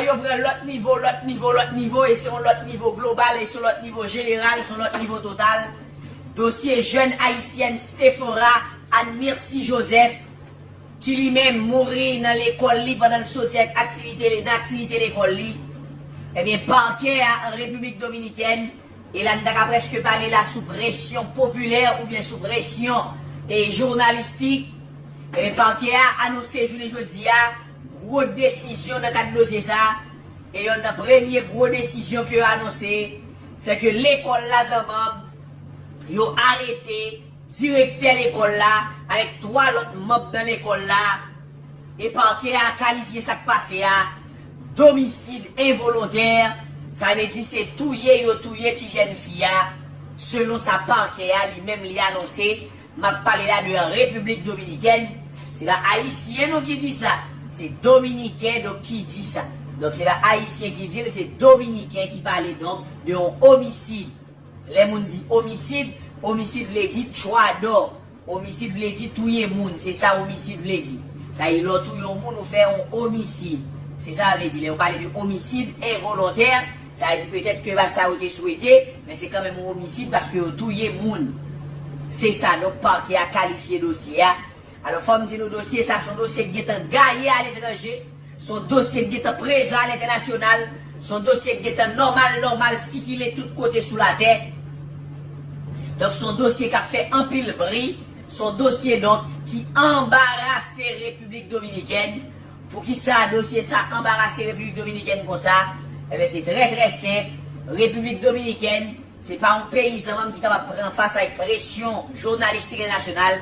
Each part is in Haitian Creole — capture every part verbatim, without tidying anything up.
Yo pran lòt nivo, lòt nivo, lòt nivo, e se yon lòt nivo global, e se yon lòt nivo jeneral, se yon lòt nivo total. Dosye jèn ayisyèn Stephora Anne Mircy Joseph, ki li menm mouri nan lekòl li pandan l soti ak aktivite, nan aktivite lekòl li. Ebyen, pakè a an Repiblik Dominikèn, e la n ta ka prèske pale la sou presyon popilè oubyen sou presyon e jounalistik, e pakè a anonse jounen jodi a gwo desizyon nan kad dosye sa. E yonn nan premye gwo desizyon ke yo anonse, se ke lekòl la zanmanm, yo arete direktè lekòl la avèk twa lòt manm nan lekòl la. E pakè a kalifye sa k pase a domisid envolontè. Sa vle di se touye yo touye ti jèn fi a, selon sa pakè a li menm li anonse. M ap pale la de Repiblik Dominikèn. Se pa ayisyen non ki di sa, se dominiken donk ki di sa. Donk se pa ayisyen ki di l, se dominiken ki pale donk de yon omisid. Lè moun di omisid, omisid vle di tuador. Omisid vle di touye moun, se sa omisid vle di. Sa vle di lè w touye yon moun, ou fè yon omisid. Se sa vle di. Lè yo pale de omisid envolontè, sa vle di petèt ke pa sa yo te swete, men se kanmenm yon omisid paske yo touye moun. Se sa, donk pakè a kalifye dosye a. Alò, fò m di nou dosye sa, se yon dosye ki gentan gaye aletranje. Se yon dosye ki gentan prezan alentènasyonal. Se yon dosye ki gentan nòmal, nòmal sikile tout kote sou latè. Donk, se yon dosye k ap fè anpil bri. Se yon dosye, donk, ki anbarase Repiblik Dominikèn. Poukisa dosye sa anbarase Repiblik Dominikèn konsa? Ebyen, se trè, trè senp. Repiblik Dominikèn, se pa yon peyi zanmanm ki kapab pran fas avèk presyon jounalistik entènasyonal.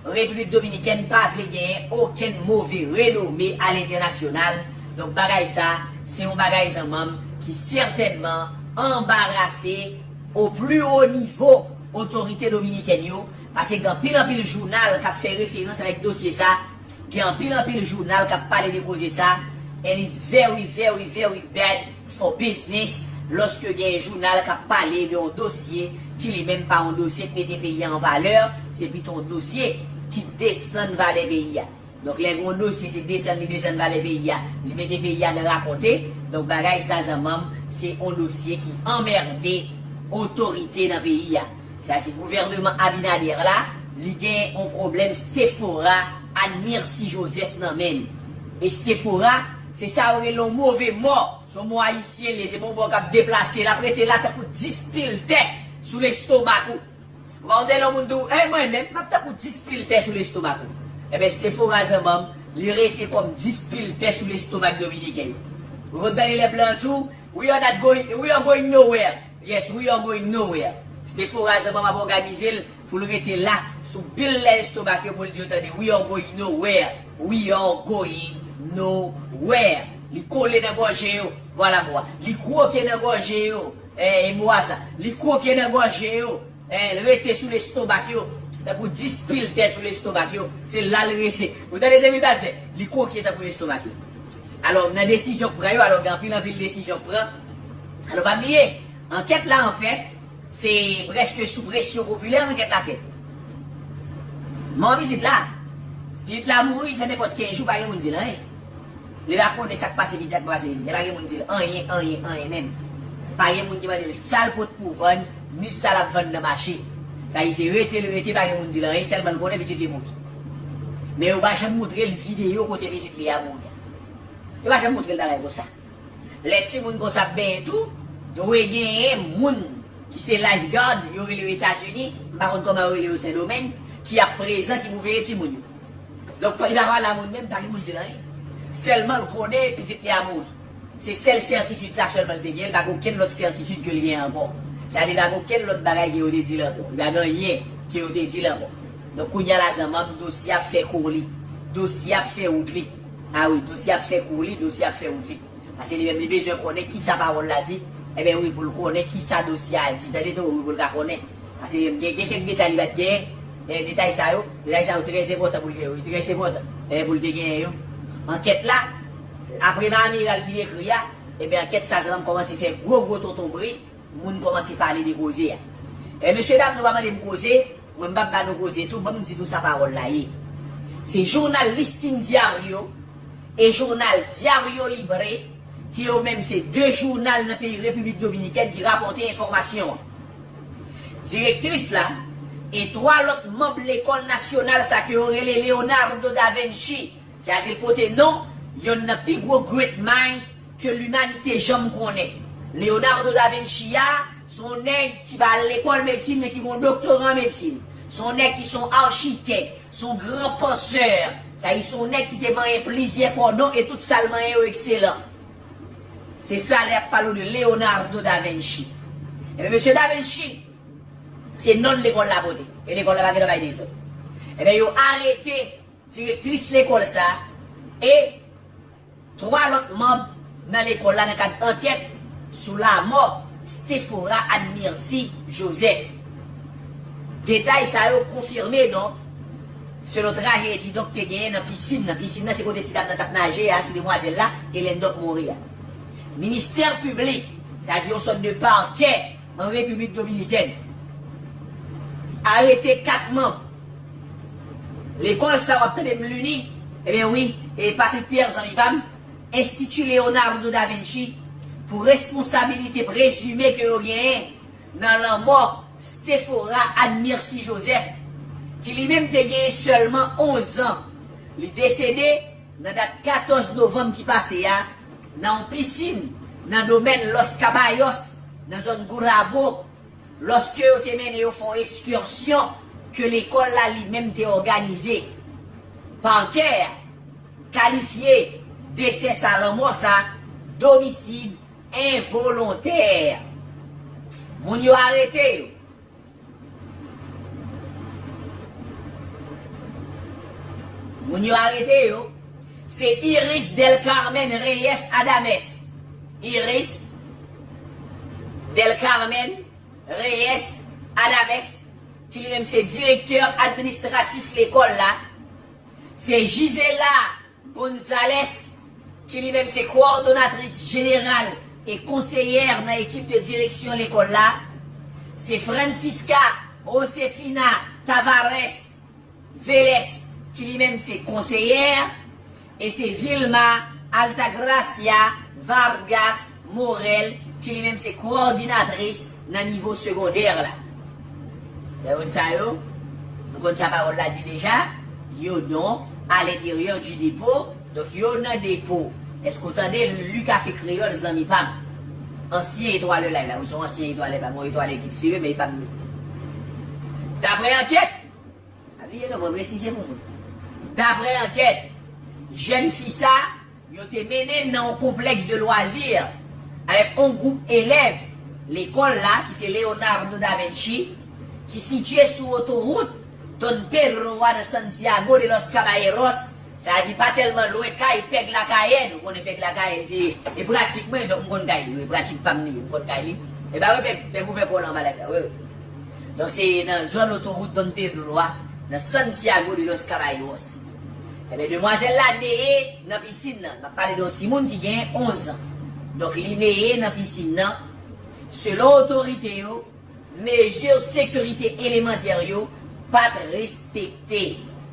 Repiblik Dominikèn pa vle genyen okenn move renome alentènasyonal. Donk, bagay sa, se yon bagay zanmanm ki sètènman anbarase o pli wo nivo otorite dominikèn yo, paske gen anpil, anpil jounal k ap fè referans avèk dosye sa. Gen anpil, anpil jounal k ap pale de koze sa, and it's very, very, very bad for business lòske gen jounal k ap pale de yon dosye ki li menm pa yon dosye k mete peyi a an valè, se pito yon dosye ki desann valè peyi a. Donk, lè gen yon dosye, se desann li desann valè peyi a, li mete peyi a nan rakonte. Donk, bagay sa, zanmanm, se yon dosye ki anmède otorite nan peyi a. Sa di gouvènman Abinader la, li gen yon pwoblèm Stephora Anne Mircy Joseph nan men l. E Stephora, se sa yo rele yon move mò. Se yon mò ayisyen li ye, se pa yon mò k ap deplase. L ap rete la tankou dis pil tè sou lestomak ou. Ou pa wè lè yon moun di w, "Ey, mwen menm, m ap tankou dis pil tè sou lestomak ou." Ebyen, Stephora zanmanm, li rete kòm dis pil tè sou lestomak dominiken yo. Ou konn tande lè blan di w, "We are not going, we are going nowhere." Yes, we are going nowhere. Stephora zanmanm ap òganize l pou l rete la sou bil lè estomak yo pou l di yo tande, "We are going nowhere, we are going nowhere." Li kole nan gòje yo, vwala mo a. Li kwoke nan gòje yo, e, e mo a sa. Li kwoke nan gòje yo, e, l rete sou lestomak yo, tankou dis pil tè sou lestomak yo. Se la l rete. Ou tande se vil pastè? Li kwoke tankou lestomak yo. Alò, nan desizyon k pran yo, alò, gen anpil, anpil desizyon k pran. Alò, pa bliye, ankèt la, anfèt, se prèske sou presyon popilè ankèt la fèt. Manman pitit la, pitit la mouri, fè nenpòt kenz jou, pa gen moun di l anyen. Li pa konnen sa k pase pitit la, k pase pitit la, pa gen moun di l anyen, anyen, anyen menm. Pa gen moun ki mande l sa l pot pou vann, ni sa l ap vann nan mache. Sa di se rete l rete, pa gen moun di l anyen, sèlman l konnen pitit li mouri. Men yo pa janm montre l videyo kote pitit li a mouri a. Yo pa janm montre l bagay konsa. Lè timoun konsa ap benyen tou, dwe genyen moun ki se lifeguard, yo rele yo Etazini, m pa konn kòman yo rele yo Sendomeng, ki ap prezan, ki pou veye timoun yo. Donk, li pa pale a moun menm, pa gen moun di l anyen. Sèlman l konnen pitit li a mouri. Se sèl sètitid sa sèlman l te gen, li pa gen okenn lòt sètitid ke l gen ankò. Sa vle di, li pa gen okenn lòt bagay ke yo te di l ankò. Li pa gen anyen ke yo te di l ankò. Donk, kounye a la, zanmanm, dosye ap fè kou li. Dosye ap fè wout li. A wi, dosye ap fè kou li, dosye ap fè wout li. Paske li menm, li bezwen konnen kisa pawòl la di. Ebyen wi, pou l konnen kisa dosye a di. Tande tou, wi, pou l ka konnen. Paske li menm, gen, gen kèk detay li pa t genyen. E detay sa yo, detay sa yo trè enpòtan pou l genyen, wi, trè enpòtan. E pou l te genyen yo. Ankèt la, apre Amiral fin ekri a, ebyen ankèt sa zanmanm kòmanse fè gwo, gwo tonton bri. Moun kòmanse pale de koze a. E mesye dam, nou pa mande m koze, mwen m p ap ba nou koze tou, ban m di nou sa pawòl la ye. Se jounal Listín Diario e jounal Diario Libre ki yo menm se de jounal nan peyi Repiblik Dominikèn ki rapòte enfòmasyon an. Direktris la e twa lòt manm lekòl nasyonal sa ke yo rele Leonardo da Vinci, sètadi l pote non yonn nan pi gwo great minds ke limanite janm konnen. Leonardo da Vinci a, se yon nèg ki pa al lekòl medsin, men ki gen yon doktora an medsin. Se yon nèg ki se yon achitèk, se yon gran pansè. Sètadi se yon nèg ki te manyen plizyè kòdon e tout sa l manyen yo ekselan. Se sa lè y ap pale w de Leonardo da Vinci. Ebyen, mesye da Vinci, se non lekòl la pote. E lekòl la pa gentan bay dezòd. Ebyen, yo arete direktris lekòl sa e twa lòt manm nan lekòl la nan kad ankèt sou lanmò Stephora Admircy Joseph. Detay sa yo konfime, donk, selon trajedi, donk, te genyen nan pisin nan. Pisin nan se kote ti dam nan t ap naje a, ti demwazèl la, Hélène Doc Morin a. Ministè piblik, sètadi yon sòt de pakè an Repiblik Dominikèn, arete kat manm lekòl sa w ap tande m li li, ebyen wi, e Patrick Pierre, zanmi pa m, Enstiti Leonardo da Vinci, pou responsabilite prezime ke yo genyen nan lanmò Stephora Admircy Joseph, ki li menm te genyen sèlman onz an. Li desede nan dat katòz novanm ki pase a, nan yon pisin nan domèn Los Caballos, nan zòn Gurabo, lòske yo te mennen yo fè yon ekskèsyon ke lekòl la li menm te òganize. Pakè a kalifye desè sa, lanmò sa, domisid envolontè. Moun yo arete yo. Moun yo arete yo, se Iris Del Carmen Reyes Adames. Iris Del Carmen Reyes Adames, ki li menm se direktè administratif lekòl la. Se Gisela Gonzalez, ki li menm se kowòdonatris jeneral e konseyè nan ekip de direksyon lekòl la. Se Francisca Josefina Tavares Vélez, ki li menm se konseyè. E se Vilma Altagracia Vargas Morel, ki li menm se kowòdinatris nan nivo segondè la. Lè moun sa yo, nou konn sa pawòl la di deja, yo donc à l'intérieur du dépôt, donk yo nan depo. Èske w tande Lili Kafe Kreyòl, zanmi pa m? Ansyen etwalè live la, ou se yon ansyen etwalè pa m, yon etwalè ki ekspire, men e pa m li. Daprè ankèt, pa bliye non, mwen presize pou moun. Daprè ankèt, jèn fi sa, yo te mennen l nan yon konplèks de lwazi avèk yon gwoup elèv lekòl la, ki se Leonardo da Vinci, ki sitiye sou otowout Don Pedro a nan Santiago de los Caballeros, sa vle di pa tèlman lwen kay Pèg Lakayèn, ou konnen Pèg Lakayèn, se, e pratik mwen, donk m konn kay li, wi, pratik pa m li, m konn kay li. E ba wi, Pèg, Pèg ouvè kò l anba lèv la, wi, wi. Donk se nan zòn otowout Don Pedro a, nan Santiago de los Caballeros. Ebyen, demwazèl la neye nan pisin nan. M ap pale de yon timoun ki gen onz an. Donk, li neye nan pisin nan. Selon otorite yo, mezi sekirite elemantè yo pa t respekte.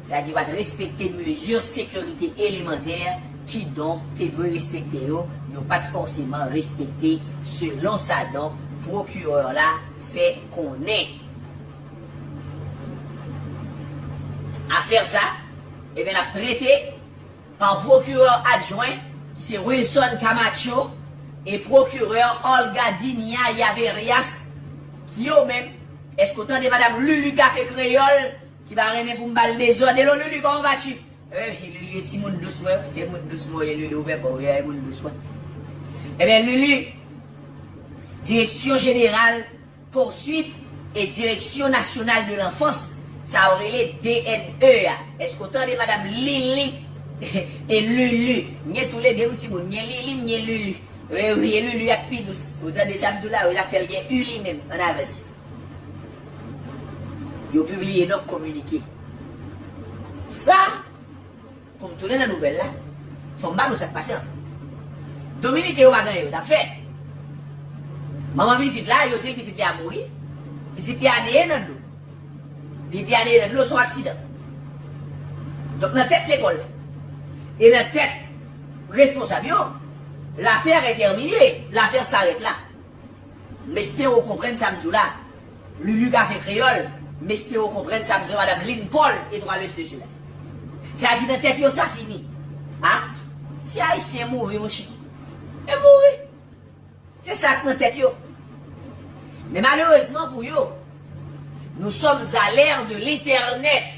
Sa di pa t respekte mezi sekirite elemantè, kidonk te dwe respekte yo, yo pa t fòseman respekte, selon sa donk pwokirè la fè konnen. Afè sa, ebyen, l ap trete pa pwokirè adjwen, ki se Wilson Camacho, e pwokirè Olga Dinia Llaverias, ki yo menm, èske w tande madanm Lili Kafe Kreyòl, ki pa renmen pou m ba l dezòd? Hello Lili, comment vas-tu? Eh, Lili, e timoun dous mwen, e moun dous mwen, e Lili, ouvè kò w, e moun dous mwen. Ebyen, Lili, Direksyon Jeneral Poursuit et Direction Nationale de l'Enfance, sa yo rele D N E a. Èske w tande madanm Lili e Lili? M gen toulede wi timoun, m gen Lili, m gen Lili. Wi, wi, e Lili a k pi dous. Ou tande sa m di w la, wi, sa k fè l gen U li menm. Ann avanse. Yo pibliye donk kominike. Sa, pou m tounen nan nouvèl la, fò m ba nou sa k pase anfen. Dominiken yo pa gen anyen yo t ap fè. Manman pitit la, yo di l pitit li a mouri. Pitit li a neye nan dlo. Pitit li a neye nan dlo, se yon aksidan. Donk nan tèt lekòl la, e nan tèt responsab yo, L'affaire est terminée, l'affaire s'arrête là. M espere w konprann sa m di w la. Lulu Kafe Kreyòl, m espere w konprann sa m di w, Madame Lynn Paul et trois le de cela. Sètadi nan tèt yo sa fini. A? Si Ayisyen mouri, monchè, e mouri. Se sa k nan tèt yo. Men malerezman pou yo, nous sommes à l'ère de l'Internet.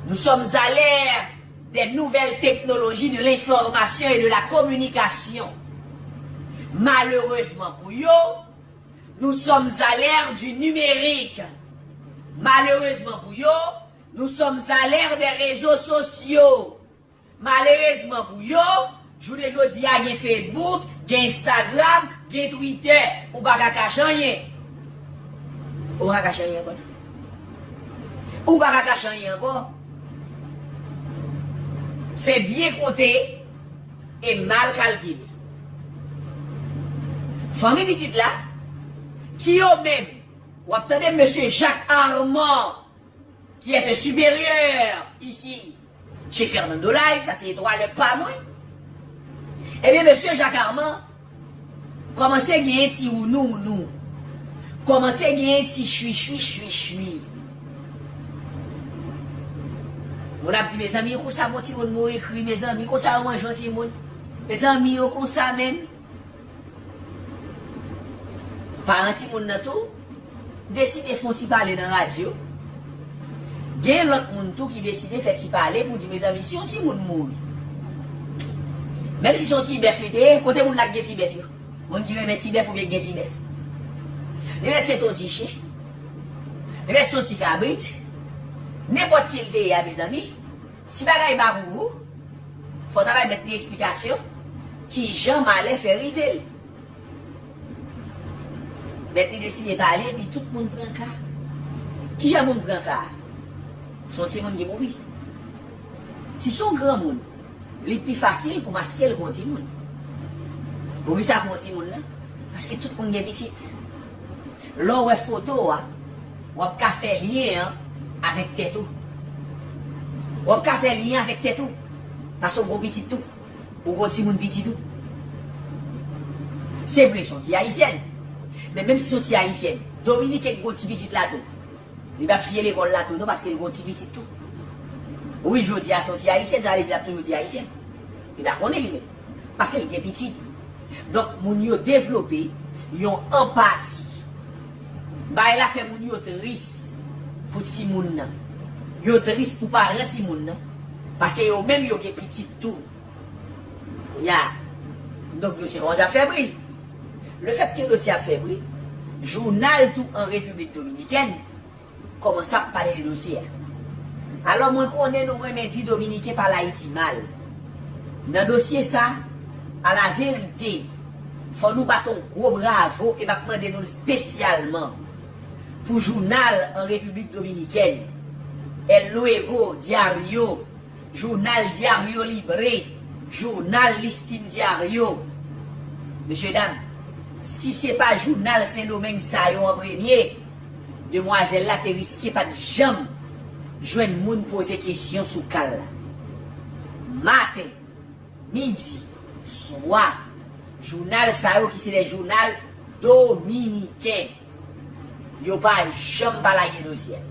Nous sommes à l'ère des nouvelles technologies de l'information et de la communication. Malerezman pou yo, nous sommes à l'ère du numérique. Malerezman pou yo, nous sommes à l'ère des réseaux sociaux. Malerezman pou yo, jounen jodi a gen Facebook, gen Instagram, gen Twitter. Ou pa ka kache anyen. Ou pa ka kache anyen ankò. Ou pa ka kache anyen ankò. Se byen konte e mal kalkile. Fanmi pitit la, ki yo menm, w ap tande mesye Jacques Armand, qui est un supérieur ici chez Fernando Live, sa se etwal pa mwen. Ebyen, mesye Jacques Armand kòmanse genyen ti wounou wounou. Kòmanse genyen ti chwi chwi chwi chwi. Moun ap di, mezanmi, konsa bon timoun mouri kri, mezanmi, konsa yo manje yon timoun. Mezanmi, yo konsa menm. Paran timoun nan tou deside fè yon ti pale nan radyo. Gen lòt moun tou ki deside fè ti pale pou di, mezanmi, si yon timoun mouri, menm si se yon ti bèf li te ye, kote moun la k gen ti bèf yo? Moun ki renmen ti bèf oubyen k gen ti bèf? Li mèt se t yon ti chen. Li mèt se yon ti kabrit. Nenpòt ti l te ye a, mezanmi. Si bagay pa pou ou, fò w ta bay mèt li eksplikasyon kijan malè fè rive l. Mèt li deside pale, epi tout moun pran ka. Kijan moun pran ka a? Se yon timoun ki mouri. Si se yon granmoun, li pi fasil pou maske l pou yon timoun. Poukisa pou yon timoun nan? Paske tout moun gen pitit. Lè w wè foto a, w ap ka fè lyen an avèk tèt ou. W ap ka fè lyen avèk tèt ou. Paske w gen pitit tou. Ou gen timoun piti tou. Se vre, se yon ti ayisyèn. Men menm si se yon ti ayisyèn, dominiken ki gen ti pitit la tou, li p ap fiye lekòl la tou non, paske li gen ti pitit tou. Wi, jodi a se yon ti ayisyèn, sa vle di l ap toujou ti ayisyèn. Li pa konnen li menm. Paske l gen pitit. Donk, moun yo devlope yon anpati. Bagay la fè moun yo tris pou timoun nan. Yo tris pou paran timoun nan. Paske yo menm yo gen pitit tou. Ya. Donk, dosye kòmanse ap fè bri. Lefètke dosye ap fè bri, jounal tou an Repiblik Dominikèn kòmanse ap pale de dosye a. Alò, mwen konnen nou renmen di Dominiken pale Ayiti mal. Nan dosye sa, a la verite, fò nou bat yon gwo bravo e m ap mande nou l espesyalman pou jounal an Repiblik Dominikèn, El Nuevo Diario, jounal Diario Libre, jounal Listin Diario. Mesye dam, si se pa jounal Sendomeng sa yo an premye, demwazèl la te riske pa t janm jwenn moun poze kesyon sou ka l la. Maten, midi, swa, jounal sa yo ki se de jounal dominiken, yo pa janm pa lage dosye a.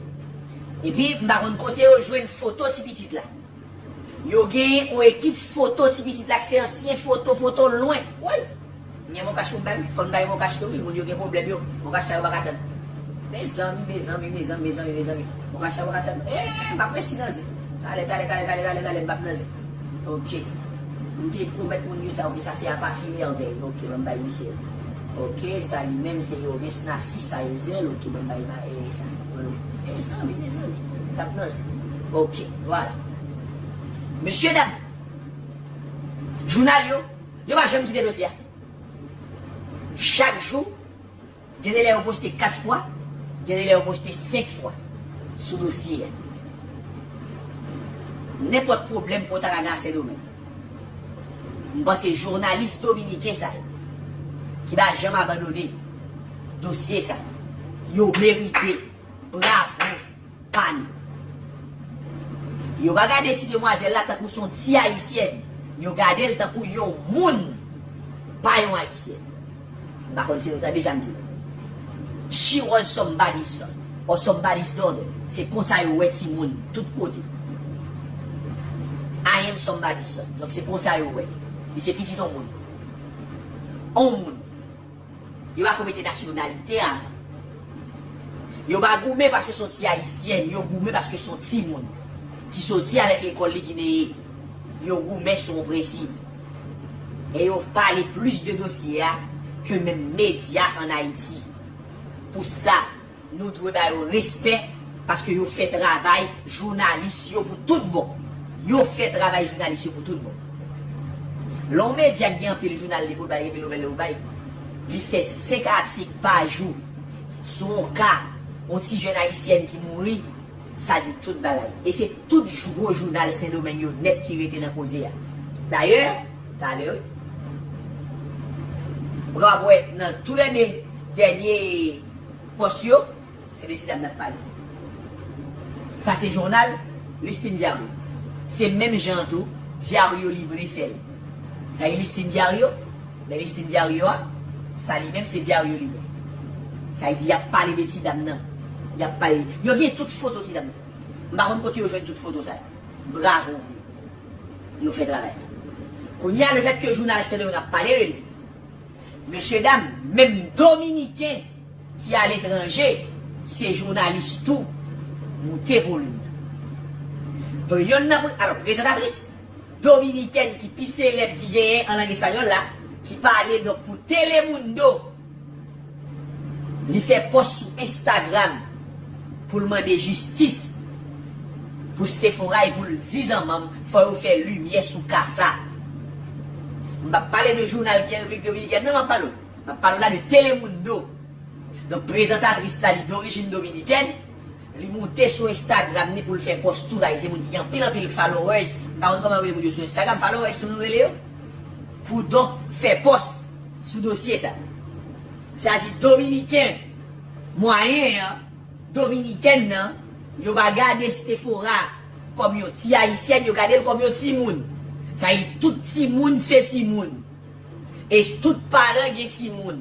Epi, m pa konn kote yo jwenn foto ti pitit la. Yo genyen yon ekip foto ti pitit la, ki se ansyen foto, foto lwen. Woy! M gen mokach pou m bay, wi. Fò n bay mokach tou, wi. Moun yo gen pwoblèm yo. Mokach sa yo pa ka tann. Mezanmi, mezanmi, mezanmi, mezanmi, mezanmi. Mokach sa yo pa ka tann. Eee, m ap resi nan zen. Talè, talè, talè, talè, talè, talè, m p ap nan zen. Ok. M te pwomèt moun yo sa, ok, sa se apa fi mèvèy. Ok, ban m bay misye. Ok, sa li menm se Yovens Nasis Ayezel. Ok, ban m bay ma-, e, sa. Mezanmi, mezanmi. M t ap nan zen. Ok, vwala. Mesye dam, jounal yo, yo pa janm kite dosye a. Chak jou, gen de lè yo poste kat fwa, gen de lè yo poste senk fwa sou dosye a. Nenpòt pwoblèm pou ta ka gen a Sendomeng, m panse jounalis dominiken sa yo, ki pa janm abandone dosye sa yo, yo merite bravo pa nou. Yo pa gade ti demwazèl la tankou se yon ti ayisyèn. Yo gade l tankou yon moun pa yon Ayisyèn. M pa konn si nou tande sa m di la. She was somebody's son or somebody's daughter. Se konsa yo wè timoun tout kote. I am somebody's son. Donk se konsa yo wè. Li se pitit yon moun. On moun. Yo pa ko mete nasyonalite avan. Yo pa goumen paske se yon ti Ayisyèn, yo goumen paske se yon timoun ki soti avèk lekòl li ki neye. Yo goumen sou yon prensip. E yo pale plis de dosye a ke menm medya ann Ayiti. Pou sa, nou dwe ba yo respè paske yo fè travay jounalis yo pou tout bon. Yo fè travay jounalis yo pou tout bon. Lè yon medya ki gen anpil jounal li pou l bay, anpil nouvèl li pou l bay, li fè senk atik pa jou sou yon ka yon ti jèn ayisyèn ki mouri, sa di tout bagay. E se tout gwo jounal Sendomeng yo nèt ki rete nan koze a. Dayè, talè, w ap wè nan tou lè de dènye pòs yo, se de ti dam n ap pale. Sa se jounal Listin Diario. Se menm jan an tou, Diario Libre fè l. Sa e Listin Diario, men Listin Diario a, sa li menm se Diario Libre. Sa vle di y ap pale de ti dam nan. Y ap pale, yo gen tout foto ti dam nan. M pa konn kote yo jwenn tout foto sa yo. Bravo pou yo. Yo fè travay la. Kounye a, lefètke jounal Sendomeng ap pale de li, mesye dam, menm Dominiken ki aletranje, ki se jounalis tou, moute volim nan. Pou yonn nan, pre- alò, prezantatris dominikèn ki pi selèb ki genyen an lang espanyòl la, ki pale donk pou Telemundo, li fè pòs sou Instagram pou l mande jistis pou Stefora e pou l di zanmanm fò yo fè limyè sou ka sa. M p ap pale de jounal ki an Repiblik Dominikèn, non, m ap pale w. M ap pale w la de Telemundo. Donk, prezantatris la, li dorijin dominikèn, li moute sou Instagram ni pou l fè pòs tou, sa vle di se moun ki gen anpil, anpil followers. M pa konn kòman yo rele moun yo sou Instagram, followers tou nou rele yo. Pou donk fè pòs sou dosye sa. Sa di dominiken mwayen an, dominikèn nan, yo pa gade Stefora kòm yon ti ayisyèn, yo gade l kòm yon timoun. Sa di tout timoun se timoun. E tout paran gen timoun.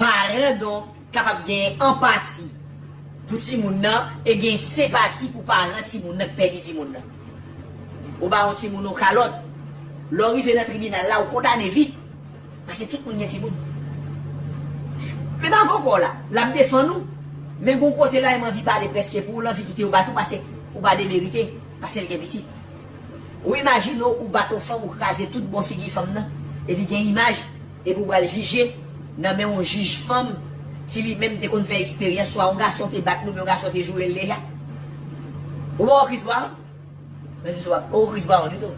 Paran donk kapab gen anpati pou timoun nan e gen senpati pou paran timoun nan k pèdi timoun nan. Ou ba yon timoun yon kalòt, lè w rive nan tribinal la, ou kondane vit. Paske tout moun gen timoun. Menm avoka w la, l ap defann ou. Men gon kote la, m anvi pale prèske pou ou, l anvi kite w bat ou, paske ou pa demerite, paske l gen pitit. Ou imajine w, ou bat yon fanm, ou kraze tout bon figi fanm nan, epi gen imaj, epi ou pral jije nan men yon jij fanm ki li menm te konn fè eksperyans, swa yon gason te bat li, oubyen yon gason te joure l deja. Ou pa wè Chris Brown? Men di sou, ou Chris Brown li tou.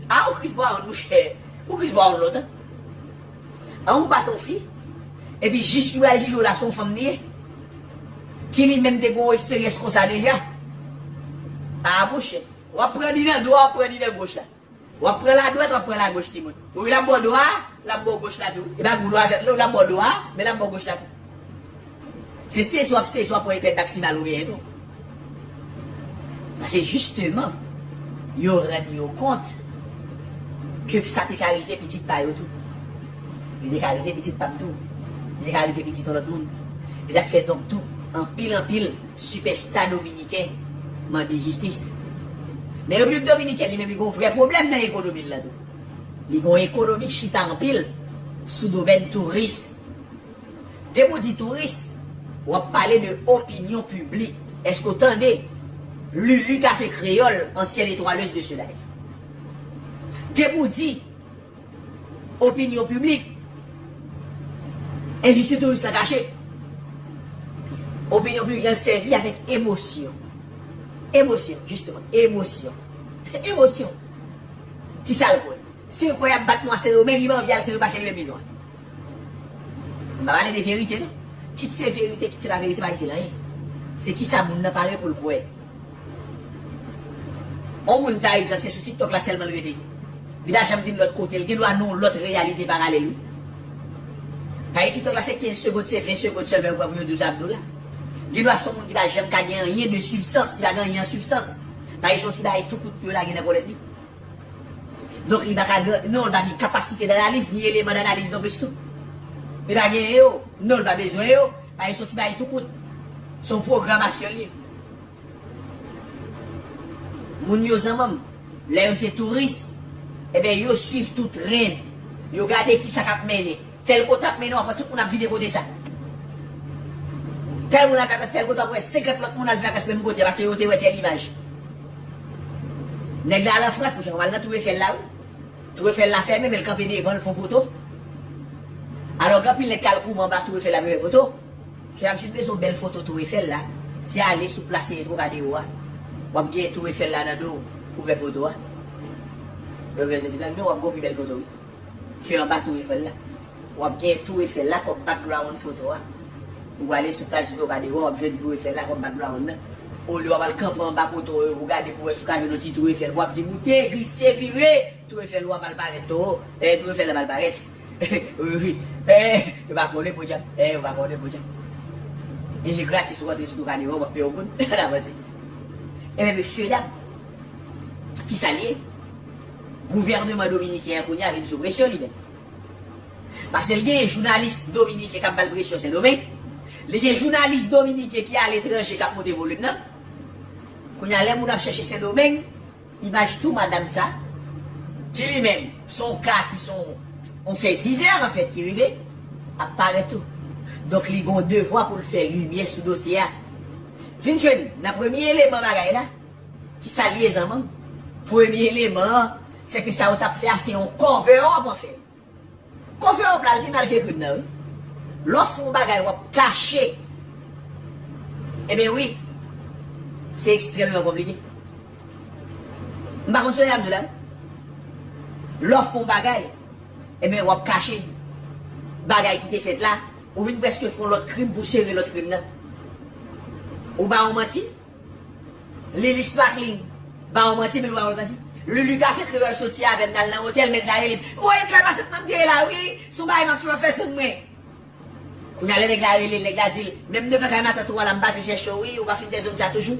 A, ou Chris Brown, monchè. Ou Chris Brown lontan. An ou bat yon fi, epi jij ki pral jije w la se yon fanm li ye, ki li menm te gen yon eksperyans konsa deja. A, monchè. W ap pran ni nan dwat, w ap pran ni nan goch la. W ap pran ladwat, w ap pran lagoch, timoun. Wi, l ap ba w dwat, l ap ba w goch la tou. E pa gou lwazèt, non, l ap ba w dwat, men l ap ba w goch la tou. Se sezi w ap sezi, w ap pran epèd maksimal ou genyen tou. Paske jisteman, yo rann yo kont ke sa te ka rive pitit pa yo tou. Li te ka rive pitit pa m tou. Li te ka rive pitit yon lòt moun. E sa k fè donk tou, anpil, anpil sipèsta dominiken mande jistis. Men Repiblik Dominikèn li menm li gen yon vrè pwoblèm nan ekonomi l lan tou. Li gen yon ekonomi k chita anpil sou domèn touris. Depi w di touris, w ap pale de opinyon piblik. Èske w tande Lulu Café Créole, ancienne étoileuse de ce live? Depi w di opinyon piblik, endistri touris lan kache. Opinyon piblik lan sèvi avèk emosyon. Emosyon, jisteman, emosyon. Emosyon. Kisa l kwè? Si l kwè y ap bat nwa Sendomeng, li pa anvi al Sendomeng paske li menm li nwa. M pa pale de verite, non. Kit se verite, kit se pa verite, pa itil anyen. Se kisa moun nan pare pou l kwè. Yon moun, pa egzanp, se sou TikTok la sèlman l rete. Li pa janm vin lòt kote, l gen dwa nan yon lòt reyalite paralèl, wi. Paske TikTok la, se kenz segonn, se ven segonn sèlman yo pran pou yo di w sa ap di w la. Gen dwa se yon moun ki pa janm ka gen anyen de sibstans, ki pa gen anyen an sibstans. Paske se yon ti bagay tou kout pou yo lage nan kòlèt li. Donk li pa ka gen, non, li pa gen kapasite danaliz, ni eleman danaliz non plis tou. Li pa gen yo, non, li pa bezwen yo, pa gen, se yon ti bagay tou kout. Se yon pwogramasyon li ye. Moun yo zanmanm, lè yo se touris, ebyen yo swiv tout rèd. Yo gade kisa k ap mennen. Tèl kote ap mennen, w ap wè tout moun ap vide kote sa. Tèl moun al fè vakans tèl kote, w ap wè senkant lòt moun al fè vakans menm kote a, paske yo te wè tèl imaj. Nèg la al an Frans, monchè, w al nan Tou Efèl la, wi. Tou Efèl la fèmen, men l kanpe devan l, fè yon foto. Alò, gen anpil nèg k al goumen anba Tou Efèl la pou yo fè foto. Mesye dam, si w bezwen yon bèl foto Tou Efèl la, se ale sou plas Trokadero a. W ap gen Tou Efèl la nan do w pou fè foto a. Yo bezwen di la, non, w ap gen yon pi bèl foto, wi. Ke anba Tou Efèl la. W ap gen Tou Efèl la kòm background foto a. Ou ale sou plas Trokadero a, w ap jwenn Tou Efèl la kòm background nan. Olye w ap al kanpe anba poto yo pou gade pou wè si w ka jwenn yon ti Tou Efèl. W ap di moute, glise, vire, Tou Efèl ou a pral parèt tou. Eh, Tou Efèl la pral parèt. Wi, wi. Eh, yo pa konnen podyab. Eh, yo pa konnen podyab. E li gratis ou rantre sou Trokadero, w ap peye yon goud. N avanse. Ebyen, mesye dam, kisa l ye? Gouvènman dominiken an kounye a vin sou presyon li menm. Paske l gen jounalis dominiken k ap ba l presyon Sendomeng. Li gen jounalis dominiken ki aletranje k ap monte volim nan. Kounye a, lè moun ap chèche Sendomeng, imaj tou madanm sa, ki li menm, se yon ka ki se yon, yon fè divè, anfèt, ki rive, ap parèt tou. Donk, li gen yon devwa pou l fè limyè sou dosye a. Vin jwenn nan premye eleman bagay la, kisa l ye zanmanm? Premye eleman an, se ke sa yo t ap fè a, se yon cover up, anfèt. Cover up la, l vin al gen krim nan, wi. Lè w fè yon bagay, w ap kache. Ebyen wi, se ekstrèmeman konplike. M pa konn sa y ap di la, non. Lè w fè yon bagay, ebyen, w ap kache bagay ki te fèt la, ou vin prèske fè yon lòt krim pou sere lòt krim nan. Ou ba yon manti, Lili Sparkling ba w manti, men l ba w manti. Lili Kafe Kreyòl soti avè m, n al nan otèl, nèg la rele m. Woy, kay matant mwen m te ye la, wi. Se yon bagay m ap fè, m ap fè zòn mwen. Kounye a, lè nèg la rele l, nèg la di l, menm devan kay matant ou an la, m pase chèche w, wi, ou pa fin fè zòn sa toujou.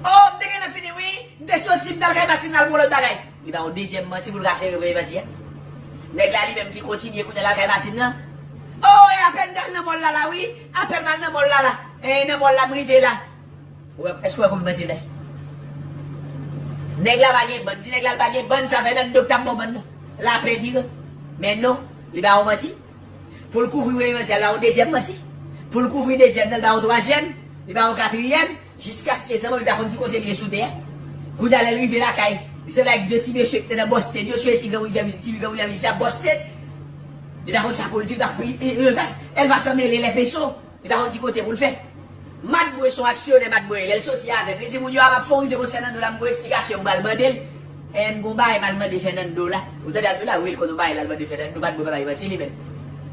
O, m te gentan fini, wi. M te soti, m t al kay Martine, al pran lòt bagay. Li ba yon dezyèm manti pou l ka sere premye manti a. Nèg la li menm ki kontinye kounye a l al kay Martine nan. O, e apèn m t al nan mòl la la, wi. Apèn m al nan mòl la la. E nan mòl la, m rive la. Ou wè, èske w wè kòman manti l bay? Nèg la pa gen bann. Di nèg la l pa gen bann, sa Fernando k t ap ba w bann nan. Lapè vire. Men non, li ba w manti. Pou l kouvri premye manti a, l ba w dezyèm manti. Pou l kouvri dezyèm nan, l ba w twazyèm. Li ba w katriyèm. Jiskaske zanmanm li pa konn ki kote l ye sou tè a. Kounye a lè l rive lakay, li sanble ak de ti mesye ki te nan Boston yo, sou ti gran rivyè Mizik, ti gran rivyè Mizik sa, Boston. Li pa konn sa pou l di, li pa, li, li, li, elle va s'en mêler les pinceaux. Li pa konn ki kote pou l fè. Madbwe se yon aksyonè, Madbwe, lè l soti avè m, li di moun yo a m ap fè yon rive kot Fernando la, m gon eksplikasyon m pral mande l. E m gon bagay m al mande Fernando la. Ou tande ap di la, wi, l konn yon bagay l al mande Fernando, Madbwe pa bay manti li menm.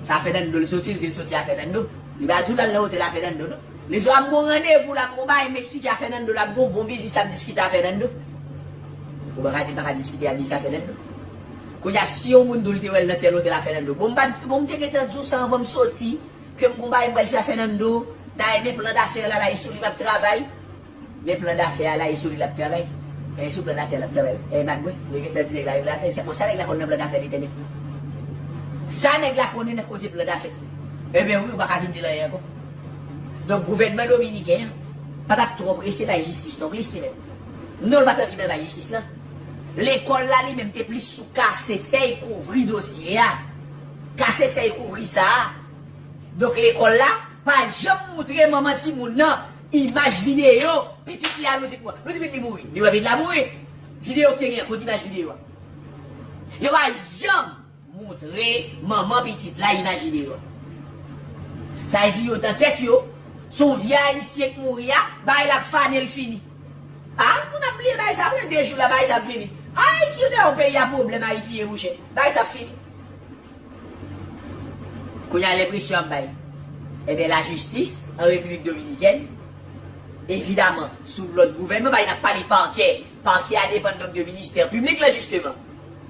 Sa Fernando l soti, l di l soti a Fernando. Li pa di w l al nan otèl a Fernando, non. Li di w a m gon randevou la, m gon bagay m eksplike a Fernando la, m gon bon biznis la m diskite a Fernando. Ou pa ka di l pa ka diskite a biznis a Fernando. Kounye a, si yon moun di w l te wè l nan tèl otèl a Fernando, bon, m pa, bon, m te gentan di w sa anvan m soti. Ke m gon bagay m pral di a Fernando, dayè men plan dafè Lalaïs sou li m ap travay. Men plan dafè Lalaïs sou li l ap travay. E sou plan dafè l ap travay. E Madbwe, li gentan di nèg la plan dafè, se konsa nèg la konn nan plan dafè li tande. Sa nèg la konnen nan koze plan dafè. Ebyen wi, ou pa ka vin di l anyen ankò. Donk gouvènman dominiken an pa t ap twò prese bay jistis non plis li menm. Non, l pa t anvi bay jistis lan. Lekòl la li menm te plis sou kase fèy kouvri dosye a. Kase fèy kouvri sa a. Donk lekòl la pa janm moutre manman timoun nan imaj videyo pitit li a, nou di, nou di pitit li mouri. Li wè pitit la mouri. Videyo ki te gen an, kote imaj videyo a? Yo pa janm moutre manman pitit la imaj videyo a. Sa vle di yo nan tèt yo, se yon vye ayisyen k mouri a, bagay la ap fane l fini. A, moun ap bliye bagay sa, apre de jou la, bagay sa ap vini. Ayiti, yo te yon peyi a pwoblèm, Ayiti ye, monchè. Bagay sa ap fini. Kounye a, lè presyon ap bay, ebyen, lajistis an Repiblik Dominikèn, evidaman, sou lòd gouvènman, paske n ap pale pakè, pakè a depann donk de ministè piblik la, jisteman.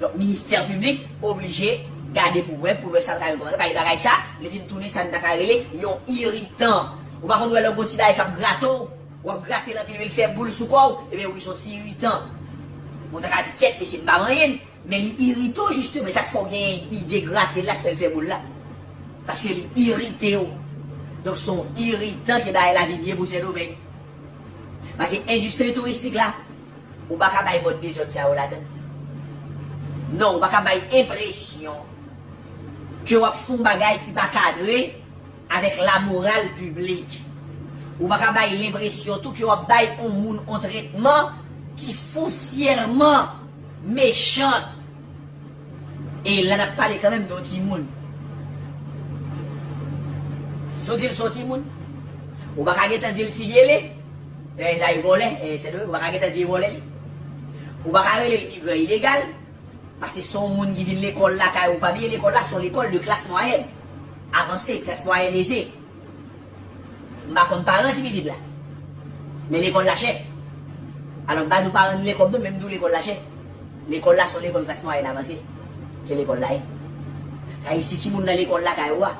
Donk, ministè piblik oblije gade pou wè, pou l wè sa l ka jwenn kòm bagay sa, li vin tounen sa n ta ka rele yon iritan. Ou pa konn wè lè w gon ti bagay k ap grate w, w ap grate l anpil, men l fè boul sou kò w, ebyen, wi, se yon ti iritan. Ou ta ka di, kèt, mesye, m pa manyen l. Men li irite w, jisteman. E sa k fè w gen ide grate l la, k fè l fè boul la. Paske li irite w. Donk, se yon iritan ki bay lavi byen pou Sendomeng. Paske endistri touristik la, ou pa ka bay mòd dezòd sa yo ladan. Non, ou pa ka bay enpresyon ke w ap fè yon bagay ki pa kadre avèk lamoral piblik. Ou pa ka bay lenpresyon tou ke w ap bay yon moun yon tretman ki fonsyèman mechan. E la n ap pale kanmenm de yon timoun. Si w di l se yon timoun, ou pa ka gentan di l ti gele, e, sa e vòlè, e, se de, ou pa ka gentan di e vòlè li. Ou pa ka rele l migran ilegal, paske se yon moun ki vin lekòl lakay ou, pa bliye lekòl la se yon lekòl de klas mwayèn avanse, klas mwayèn eze. M pa konn paran ti pitit la. Men lekòl la chè. Alò, m pa di w paran li lekòl non, men m di w lekòl la chè. Lekòl la se yon lekòl klas mwayèn avanse. Ke lekòl la ye. Sa vle di si timoun nan lekòl lakay ou a,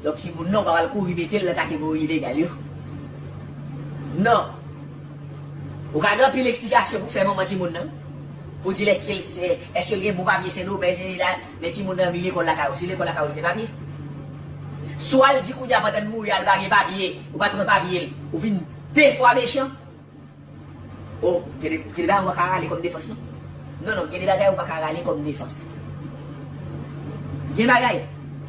donk timoun nan ou pa pral kouri mete l nan kategori ilegal yo. Non. Ou ka gen anpil eksplikasyon pou fè manman timoun nan. Pou di l èske l se, èske l gen bon papye Sendomeng, se la, men timoun nan vin lekòl lakay ou. Se lekòl lakay ou li gen papye. Swa l di kounye a pandan l mouri a, l pa gen papye, ou pa t wè papye l, ou vin de fwa mechan. O, gen de, gen de bagay ou pa ka rale kòm defans, non. Non, non, gen de bagay ou pa ka rale kòm defans. Gen bagay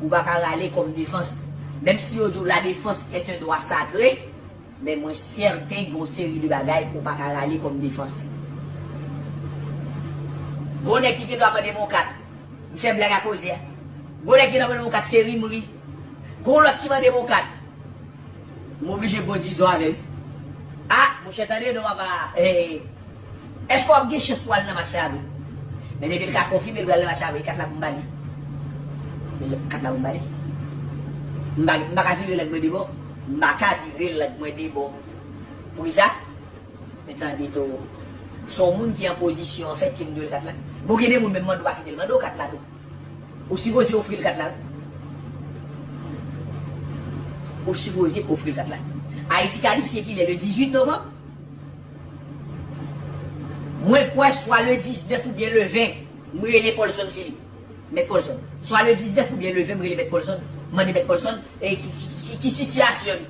ou pa ka rale kòm defans. Menm si yo di w la défense est un droit sacré, men mwen sèten gen yon seri de bagay ou pa ka rale kòm defans. Gon nèg ki gen dwa mande m yon kat. M fè blag a koze a. Gon nèg ki nan mande m yon kat, se ri m ri. Gon lòt ki mande m yon kat. M oblije bon dizon avè l. A, monchè, tande non, papa. Eh, èske w ap gen chans pou w al nan match la vre? Men depi l ka konfime l pral nan match la vre, kat la pou m ba li. Men kat la pou m ba li. M pa, m pa ka vire lang mwen de bò. M pa ka vire lang mwen de bò. Poukisa? Men tande tou. Se yon moun ki an pozisyon, anfèt, ke m dwe l kat la. Bon, gen de moun menm mande w pa kite l mande w kat la tou. Ou sipoze ofri l kat la. Ou sipoze ofri l kat la. Ayiti kalifye kilè? Le dizuit novanm. Mwen kwè swa le diznèf oubyen le ven, m rele Paulson Philippe. Mèt Paulson. Swa le diznèf oubyen le ven, m rele Mèt Paulson. M mande Mèt Paulson, e ki, ki, ki, ki sitiyasyon l?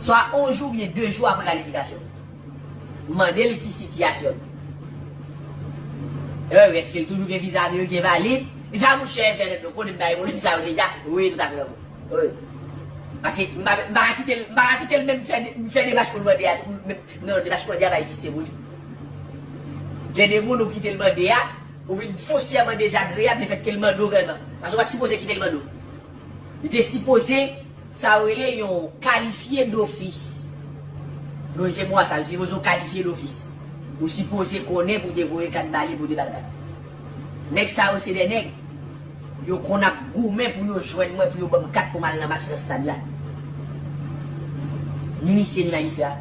Swa yon jou oubyen de jou apre kalifikasyon. M mande l ki sitiyasyon l. E wi, èske l toujou gen viza ameriken valid? Viza mouche entènèt nou konnen m bay moun sa yo deja. Wi, toutafè, wi. Paske m pa, m pa ka kite l, m pa ka kite l menm fè, fè demach pou l mande a. Non, demach mande a pa egziste pou li. Gen de moun ou kite l mande a, ou vin fosyèman dezagreyab lefètke l mande w grandman. Paske w pa t sipoze kite l mande w. Li te sipoze, sa yo rele yon kalifye dofis. Nou se mo a sa, li sipoze yon kalifye dofis. Ou sipoze konnen pou w te voye kat ba li, pou w te ba l kat. Nèg sa yo se de nèg, yo konn ap goumen pou yo jwenn mwen, pou yo ban m kat pou m al nan match nan stad la. Ni misye, ni majistra.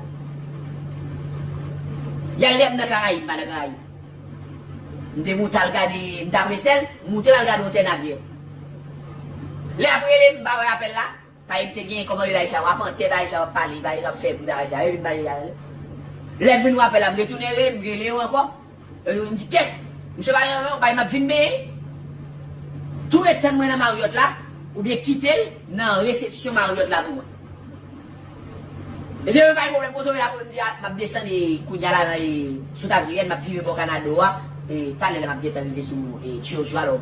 Y a lè m nan Karayib, m pa nan Karayib. M te moute al gade, m t ap Restèl, m moute m al gade Otè Navyè. Lè y ap rele m, m pa wè apèl la. Paske m te gen kòman yo bagay sa yo, apantè bagay sa yo ap pale, bagay sa yo ap fè bri, bagay sa yo, epi m pa gen bagay. Lè m vin wè apèl la, m retounen rele, m rele yo ankò. Epi m di, kèt, misye pa gen anyen, bagay m ap vin benyen. Tou ret tann mwen nan Marriott la, oubyen kite l nan resepsyon Marriott la pou mwen. Mesye, pa gen pwoblèm, kote w ye a, m di, a, m ap desann, e, kounye a la, nan, e, sou Tat Riyèn, m ap vire bò Kanado a, e, talè la, m ap gentan rive sou, e, Churchill, alò,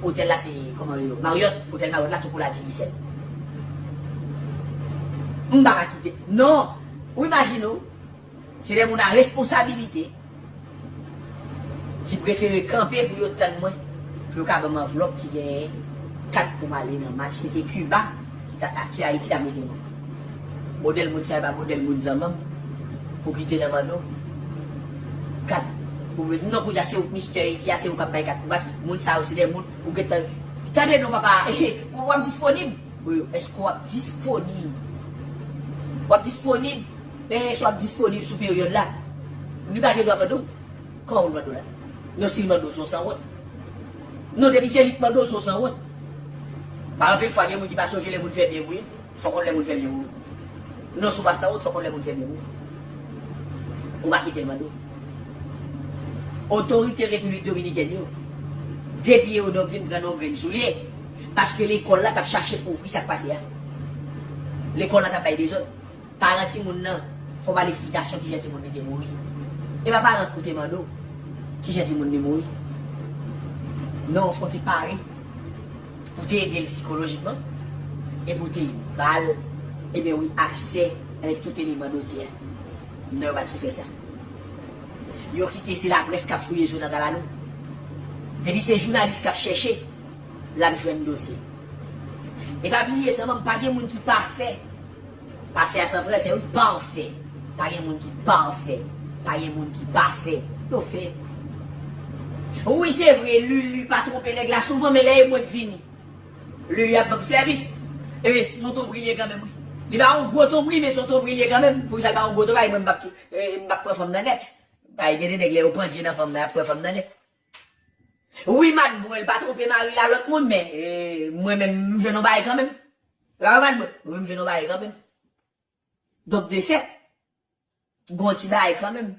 otèl la, se, kòman yo, Marriott, otèl Marriott la, tou kou la Digicel. M pa ka kite, non, ou imajine w, se de moun a responsabilite, ki prefere kanpe pou yo tann mwen, pou yo ka ban m anvlòp ki genyen kat pou m ale nan match. Se te Kiba ki ta, ki Ayiti t ap resevwa. Modèl moun sa yo pa modèl moun zanmanm pou kite nan mande w kat. Pou mwen, non, kounye a se ou k mistè Ayiti a, se ou k ap bay kat pou match. Moun sa yo se de moun ou gentan, tande non papa, w ap disponib. Wi, èske w ap disponib? W ap disponib? Men èske w ap disponib sou peryòd la? Li pa gen dwa mande w. Kòman pou l mande w la? Non, si l mande w, se yon sanwont. Non, depi se li k mande w, se yon sanwont. Pa anpil fwa, gen moun ki pa sonje lè moun fè byen pou yo. Fò w konn lè moun fè byen pou ou. Non, si w pa sanwont, fò w konn lè moun fè byen pou ou. Ou pa kite l mande w. Otorite Repiblik Dominikèn yo, de pye yo donk vin pran yon grenn soulye, paske lekòl la t ap chache kouvri sa k pase a. Lekòl la t ap bay dezòd. Paran timoun nan, fò w ba l eksplikasyon kijan timoun li te mouri. E pa paran k pou te mande w kijan timoun li mouri. Non, fò w te pare pou te ede l sikolojikman e pou te ba l, ebyen wi, aksè avèk tout eleman dosye a. Non, yo pa t sou fè sa. Yo kite se laprès k ap fouye zo nan kalalou. Depi se jounalis k ap chèche, l ap jwenn dosye. E pa bliye, zanmi m, pa gen moun ki pafè. Pafè a se an fransè, wi, pafè. Pa gen moun ki pafè. Pa gen moun ki pafè. Yo fè. Wi, se vre, Lili pa twonpe nèg la souvan, men lè e mwen k vini, Lili ap ban m sèvis. E se yon tonbri l ye kanmenm, wi. Li pa yon gwo tonbri, men se yon tonbri l ye kanmenm. Poukisa l pa yon gwo tonbri? Mwen, m p ap, e, m p ap pran fanm nan nèt. Bay, gen de nèg, lè yo pandye nan fanm nan, y ap pran fanm nan nèt. Wi, Madbren, l pa twonpe mari l a lòt moun, men, e, mwen menm, m jwenn yon bagay kanmenm. Ou pa wè, Madbren? Wi, m jwenn yon bagay kanmenm. Donk, de fèt, gon ti bagay kanmenm.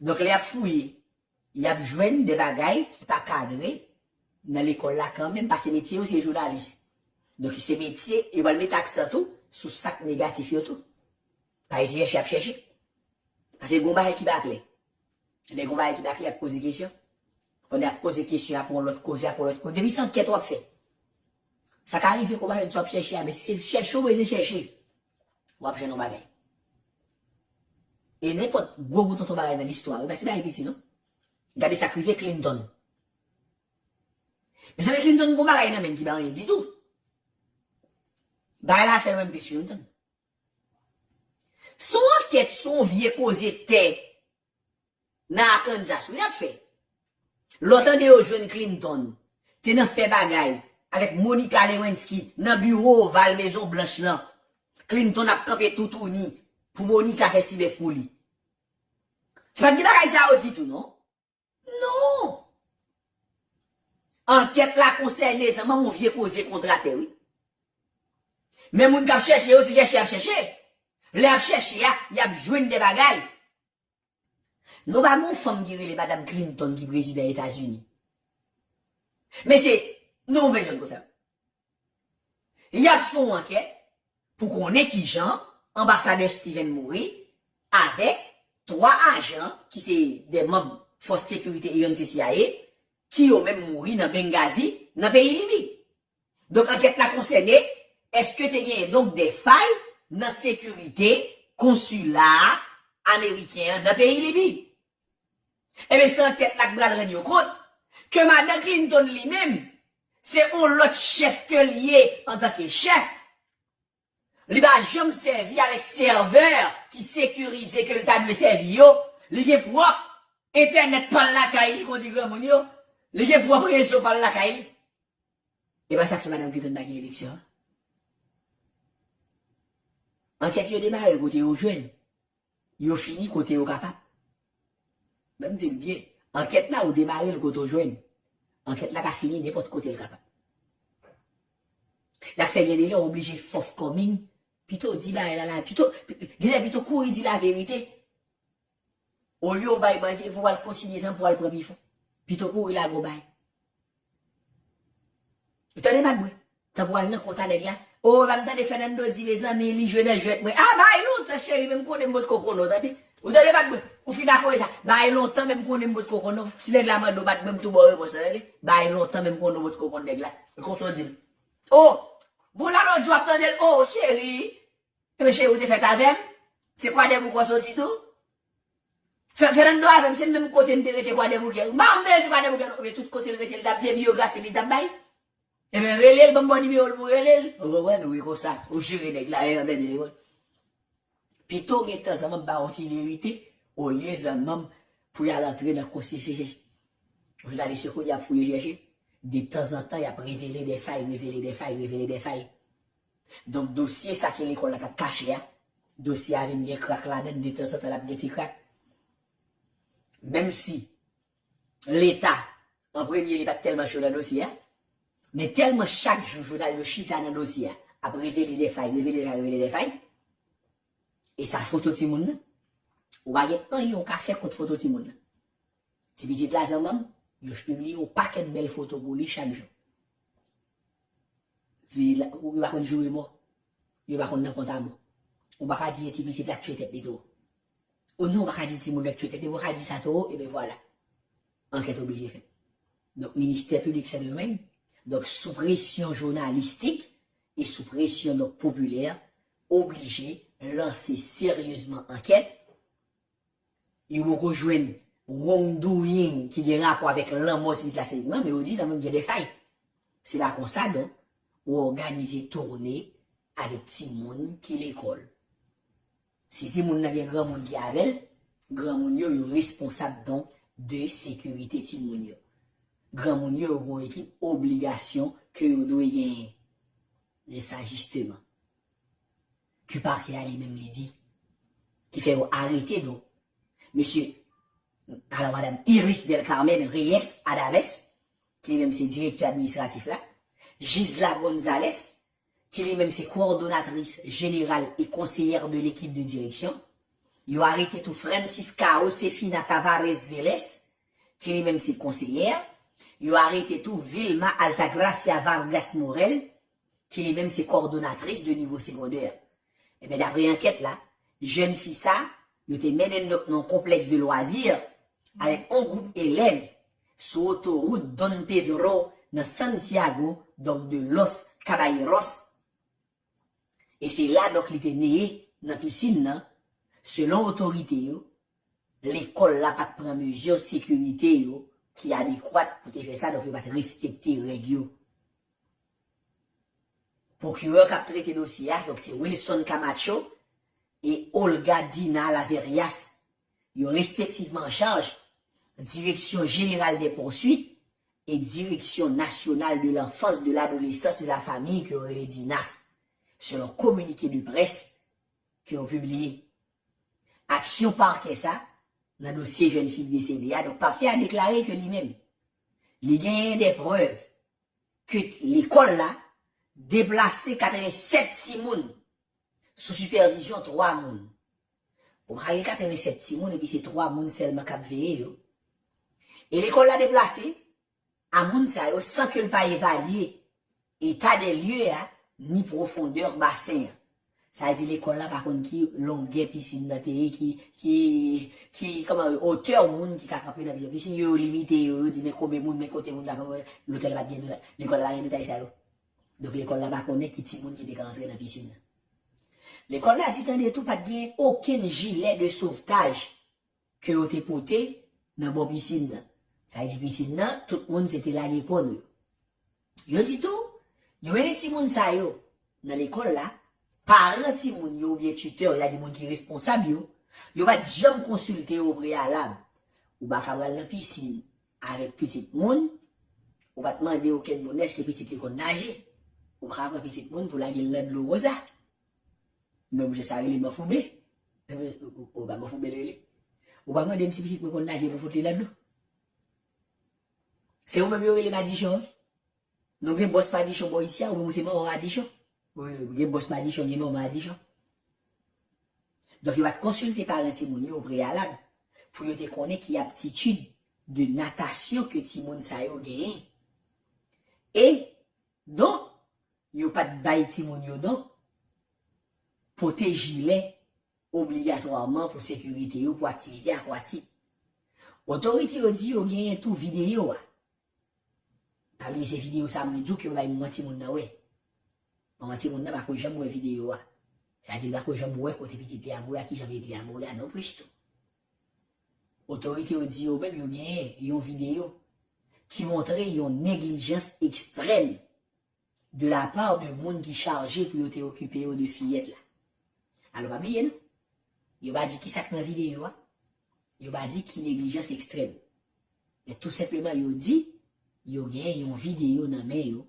Donk, lè y ap fouye, y ap jwenn de bagay ki pa kadre nan lekòl la kanmenm, paske metye yo se jounalis. Donk, se metye, yo pral met aksan tou sou sa k negatif yo tou. Pa eseye chèche, y ap chèche. Paske gon bagay ki pa klè. Lè gon bagay ki pa klè, y ap poze kesyon. Pandan y ap poze kesyon, y ap yon lòt koze, y ap yon lòt koze. Depi se ankèt w ap fè, sa ka rive kou bagay sa w ap chèche a, men si se chèche w bezwen chèche, w ap jwenn yon bagay. E nenpòt gwo gwo tonton bagay nan listwa, e pa ti bagay piti non. Gade sa k rive Clinton. Mezanmi, Clinton gon bagay nan men l ki pa anyen ditou. Bagay la fè menm pi Clinton. Se yon ankèt sou yon vye koze tè nan Arkansas, wi, y ap fè. Lè w tande yo jwenn Clinton te nan fè bagay avèk Monica Lewinsky nan biwo oval Mezon Blanch lan, Clinton ap kanpe toutouni pou Monica fè ti bèf pou li. Se pa t gen bagay sa yo ditou, non. Non! Ankèt la konsène, zanmi m, yon vye koze kontra tè, wi. Men moun k ap chèche yo, se chèche y ap chèche. Lè y ap chèche a, y ap jwenn de bagay. Nou pa gen yon fanm ki rele Madanm Clinton ki prezidan Etazini. Men se, nou bezwen konsa. Y ap fè yon ankèt pou konnen kijan anbasadè Steven mouri avèk twa ajan ki se de manm fòs sekirite iran se C I A, ki yo menm mouri nan Benghazi, nan peyi Libi. Donk, ankèt la konsène, èske te genyen donk de fay nan sekirite konsila ameriken an nan peyi Libi? Ebyen, se ankèt la k pral rann yo kont ke madan Clinton li menm, se yon lòt chèf ke l ye antanke chèf. Li pa janm sèvi avèk sèvè ki sekirize ke l ta dwe sèvi yo. Li gen pwòp entènèt pa l lakay li, kon di granmoun yo. Li gen pwòp rezo pa l lakay li. E pa sa k fè madan Clinton pa gen eleksyon an. Ankèt yo demare kote yo jwenn. Yo fini kote yo kapab. Ban m di l byen, ankèt la ou demare l kote w jwenn. Ankèt la ka fini nenpòt kote l kapab. Sa k fè gen de lè w oblije forthcoming, pito w di bagay la la, pito, gen lè pito w kouri di laverite. Olye w bay manti pou w al kontinye zanmi pou w al pran pifon. Pito w kouri lage w bay. Ou tande, Madbren? Tanpou al nan kont a nèg la. O, pa m tande Fernando di, mezanmi, li jwe nan jwèt mwen. A, bay lontan, cheri, men m konnen m potko konnen w, tande. Ou tande, Madbren? Ou fin akore sa. Bay lontan, men m konnen m potko konnen w. Si nèg la mande w, Madbren, m tou ba w repons lan, tande. Bay lontan, men m konnen w potko konn nèg la. Konsa w di l. O, bon, la lòt jou w ap tande l. O, cheri. Ebyen, cheri, ou te fèt avè m? Se Kwadèboukè w soti tou? Fè, Fernando avè m, se menm kote n te rete Kwadèboukè. M pa konn te rete Kwadèboukè, non. Ebyen, tout kote l rete, l t ap vye biyografi li t ap bay. Ebyen, rele l, ban m ba w nimewo l pou w rele l. Ou konprann? Wi, konsa. Ou jere nèg la, e anmède li, wi. Pito w gen tan zanmanm ba w ti verite, olye zanmanm pou y al antre nan konsye chèche. Jounalis yo kounye a ap fouye chèche. Detanzantan, y ap revele de fay, revele de fay, revele de fay. Donk, dosye sa ke lekòl la t ap kache a, dosye a vin gen krak ladan l, detanzantan l ap gen ti krak. Menm si Leta, an premye, li pa t tèlman cho nan dosye a, men tèlman chak jou jounal yo chita nan dosye a, ap revele de fay, revele de fay, revele de fay, e sa foto timoun nan. Ou pa gen anyen ou ka fè kont foto timoun nan. Ti pitit la zanmanm, yo pibliye yon pakèt bèl foto pou li chak jou. Ti pitit la, ou pa konn joure mò. Yo pa konn nan kont a mò. Ou pa ka di ti pitit la k tchwe tèt li tou. Ou non, ou pa ka di timoun nan k tchwe tèt li, ou pa ka di sa tou, ebyen vwala. Ankèt oblije fèt. Donk, ministè piblik Sendomeng, donk, sou presyon jounalistik e sou presyon, donk, popilè, oblije lanse seryezman ankèt. Yo poko jwenn wrongdoing ki gen rapò avèk lanmò ti pitit la sèlman, men yo di kanmenm gen de fay. Se pa konsa, donk, ou òganize toune avèk timoun ki lekòl. Si timoun nan gen granmoun ki avè l, granmoun yo, yo responsab donk de sekirite timoun yo. Granmoun yo, yo gen yon ekip obligasyon ke yo dwe genyen. Se sa jisteman ke pakè a li menm li di, ki fè yo arete donk mesye, alò madanm Iris Del Carmen Reyes Adames, ki li menm se direktè administratif la, Gisla Gonzalez, ki li menm se coordonnatrice générale et conseillère de l'équipe de direction. Yo arete tou Francisca Josefina Tavares Vélez, ki li menm se konseyè. Yo arete tou Vilma Altagracia Vargas Morel, ki li menm se kòdonatris de nivo segondè. Ebyen, dapre ankèt la, jèn fi sa, yo te mennen l nan yon konplèks de lwazi avèk yon gwoup elèv sou otowout Don Pedro nan Santiago, donk de Los Caballeros. E se la, donk, li te neye nan pisin nan. Selon otorite yo, lekòl la pa t pran mezi sekirite yo ki adekwat pou te fè sa, donk yo pa t respekte règ yo. Pwokirè k ap trete dosye a, donk se Wilson Camacho e Olga Dina Laverias. Yo respektivman an chaj Direction Générale des Poursuites e Direction Nationale de l'Enfance, de l'Adolescence, de la Famille, ke yo rele dinaf, selon kominike de près ke yo pibliye. Aksyon pakè sa nan dosye jèn fi ki desede a, donk pakè a deklare ke li menm, li genyen de prèv ke lekòl la deplase katrevennsèt timoun sou sipèvizyon twa moun. Ou pa gen katrevennsèt timoun epi se twa moun sèlman k ap veye yo. E lekòl la deplase a moun sa yo san ke l pa evalye eta de lye a ni pwofondè basen an. Sa vle di lekòl la pa konn ki longè pisin nan te ye, ki, ki, ki, kòman, otè moun ki ka kanpe nan pisin. Pisin yo, yo limite yo, yo di men konbyen moun, men kote moun sa kanpe, lotèl pa t gen detay, lekòl la pa gen detay sa yo. Donk lekòl la pa konnen ki timoun ki te ka antre nan pisin nan. Lekòl la di tande tou pa t gen okenn jilè de sovtaj ke yo te pote nan bò pisin nan. Sa vle di pisin nan, tout moun se te lage kòn yo. Yo di tou, yo mennen timoun sa yo nan lekòl la, paran timoun yo oubyen titè, sa vle di moun ki responsab yo, yo pa t janm konsilte yo opreyalab. Ou pa ka pral nan pisin avèk pitit moun, ou pa t mande okenn moun èske pitit li konn naje. Ou pa ka pran pitit moun pou lage l nan dlo konsa. Non, monchè, sa rele manfouben. Ou pa manfouben l rele. Ou pa mande m si pitit mwen konn naje pou fout li nan dlo. Se ou menm yo rele madichon, wi. Nou gen bòs madichon bò isi a, ou menm ou se manman madichon. Wi, gen bòs madichon, gen manman madichon. Donk, yo pa t konsilte paran timoun yo opreyalab pou yo te konnen ki aptitid de natasyon ke timoun sa yo genyen. E, donk, yo pa t bay timoun yo, donk, pote jilè obligatwaman pou sekirite yo pou aktivite akwatik. Otorite yo di yo genyen tou videyo a. Pa bliye se videyo sa mwen di w ke yo bay manman timoun nan wè. Manman timoun nan pa ko janm wè videyo a. Sa vle di li pa ko janm wè kote pitit li a mouri a, kijan pitit li a mouri a non plis tou. Otorite yo di yo menm yo genyen yon videyo ki montre yon neglijans ekstrèm de la part de moun ki chaje pou yo te okipe yo de fiyèt la. Alò pa bliye non, yo pa di kisa k nan videyo a, yo pa di ki neglijans ekstrèm. Men tou senpleman yo di yo genyen yon videyo nan men yo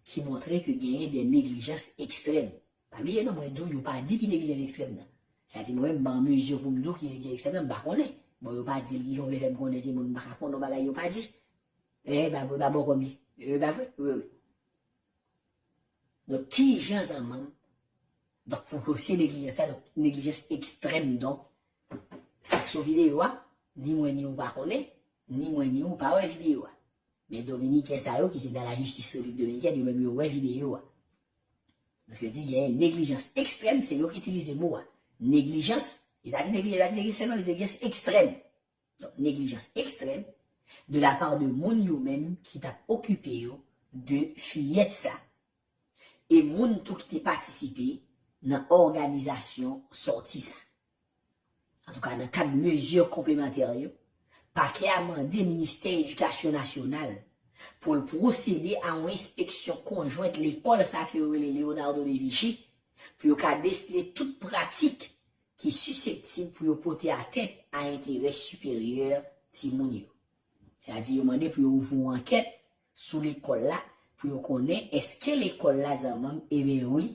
ki montre ke genyen de neglijans ekstrèm. Pa bliye non, mwen di w yo pa di ki neglijans ekstrèm nan. Sa di mwen menm m pa an mezi pou m di w ki neglijans ekstrèm nan, m pa konnen. Bon, yo pa di l, kijan w vle fè m konnen timoun m pa ka konnen yon bagay yo pa di. E ba, ba bò kòm li. E ba vre? Wi, wi. Donk, kijan zanmanm? Donk, pou dosye neglijans sa, donk, neglijans ekstrèm, donk, sa k sou videyo a, ni mwen ni ou pa konnen, Ni mwen ni ou pa wè videyo a. Men Dominiken sa yo ki se nan lajistis Repiblik Dominikèn, yo menm yo wè videyo a. Donk yo di genyen neglijans ekstrèm, se yo ki itilize mo a. Neglijans, yo ta di neglijans, yo ta di neglijans sèlman, men neglijans ekstrèm. Donk, neglijans ekstrèm de la part de moun yo menm ki t ap okipe yo de fiyèt sa. E moun tou ki te patisipe nan òganizasyon sòti sa. Antouka, nan kad mezi konplemantè yo, pakè a mande Ministè Edikasyon Nasyonal pou l pwosede a yon enspeksyon konjwent lekòl sa ke yo rele Leonardo da Vinci, pou yo ka desle tout pratik ki siseptib pou yo pote atènt a enterè siperyè timoun yo. Sètadi yo mande pou yo ouvri yon ankèt sou lekòl la, pou yo konnen èske lekòl la zanmanm, ebyen wi,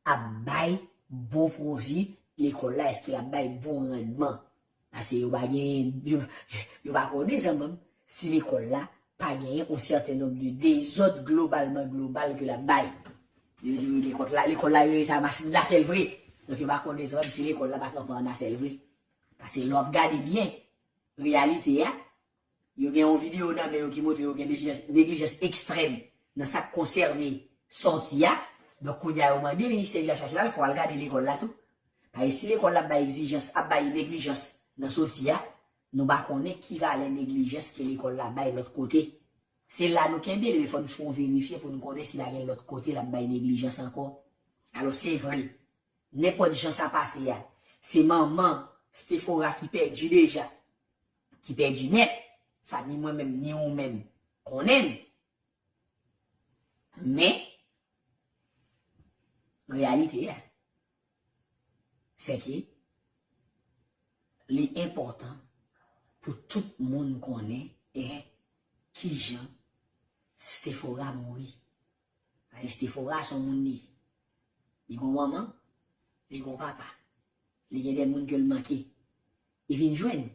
ap bay bon pwofit, lekòl la, èske l ap bay bon randman. Paske yo pa gen, yo, yo pa konnen zanmanm si lekòl la pa genyen yon sèten nonb de dezòd globalman global ke l ap bay. Yo di wi, lekòl la, lekòl la, yo sa mas n la fè l vre. Donk yo pa konnen zanmanm si lekòl la pa kanpe an afè l vre. Paske lè w ap gade byen, reyalite a, yo gen yon videyo nan men yo ki montre yo gen neglijans, neglijans ekstrèm nan sa k konsène sòti a. Donk kounye a yo mande Ministè Edikasyon Nasyonal, fò al gade lekòl la tou. Paske si lekòl la ap bay egzijans, ap bay neglijans nan sòti a, nou pa konnen ki valè neglijans ke lekòl la bay lòt kote. Se la nou kenbe l, men fò n fè yon verifye pou n konnen si pa gen lòt kote l ap bay neglijans ankò. Alò, se vre, nenpòt jan sa pase a, se manman Stefora ki pèdi deja, ki pèdi nèt, sa ni mwen menm, ni ou menm konnen l. Men, reyalite a, se ke li enpòtan pou tout moun konnen e kijan Stefora mouri. Paske Stefora se yon moun li. Li gon manman, li gon papa, li gen de moun ke l manke. E vin jwenn,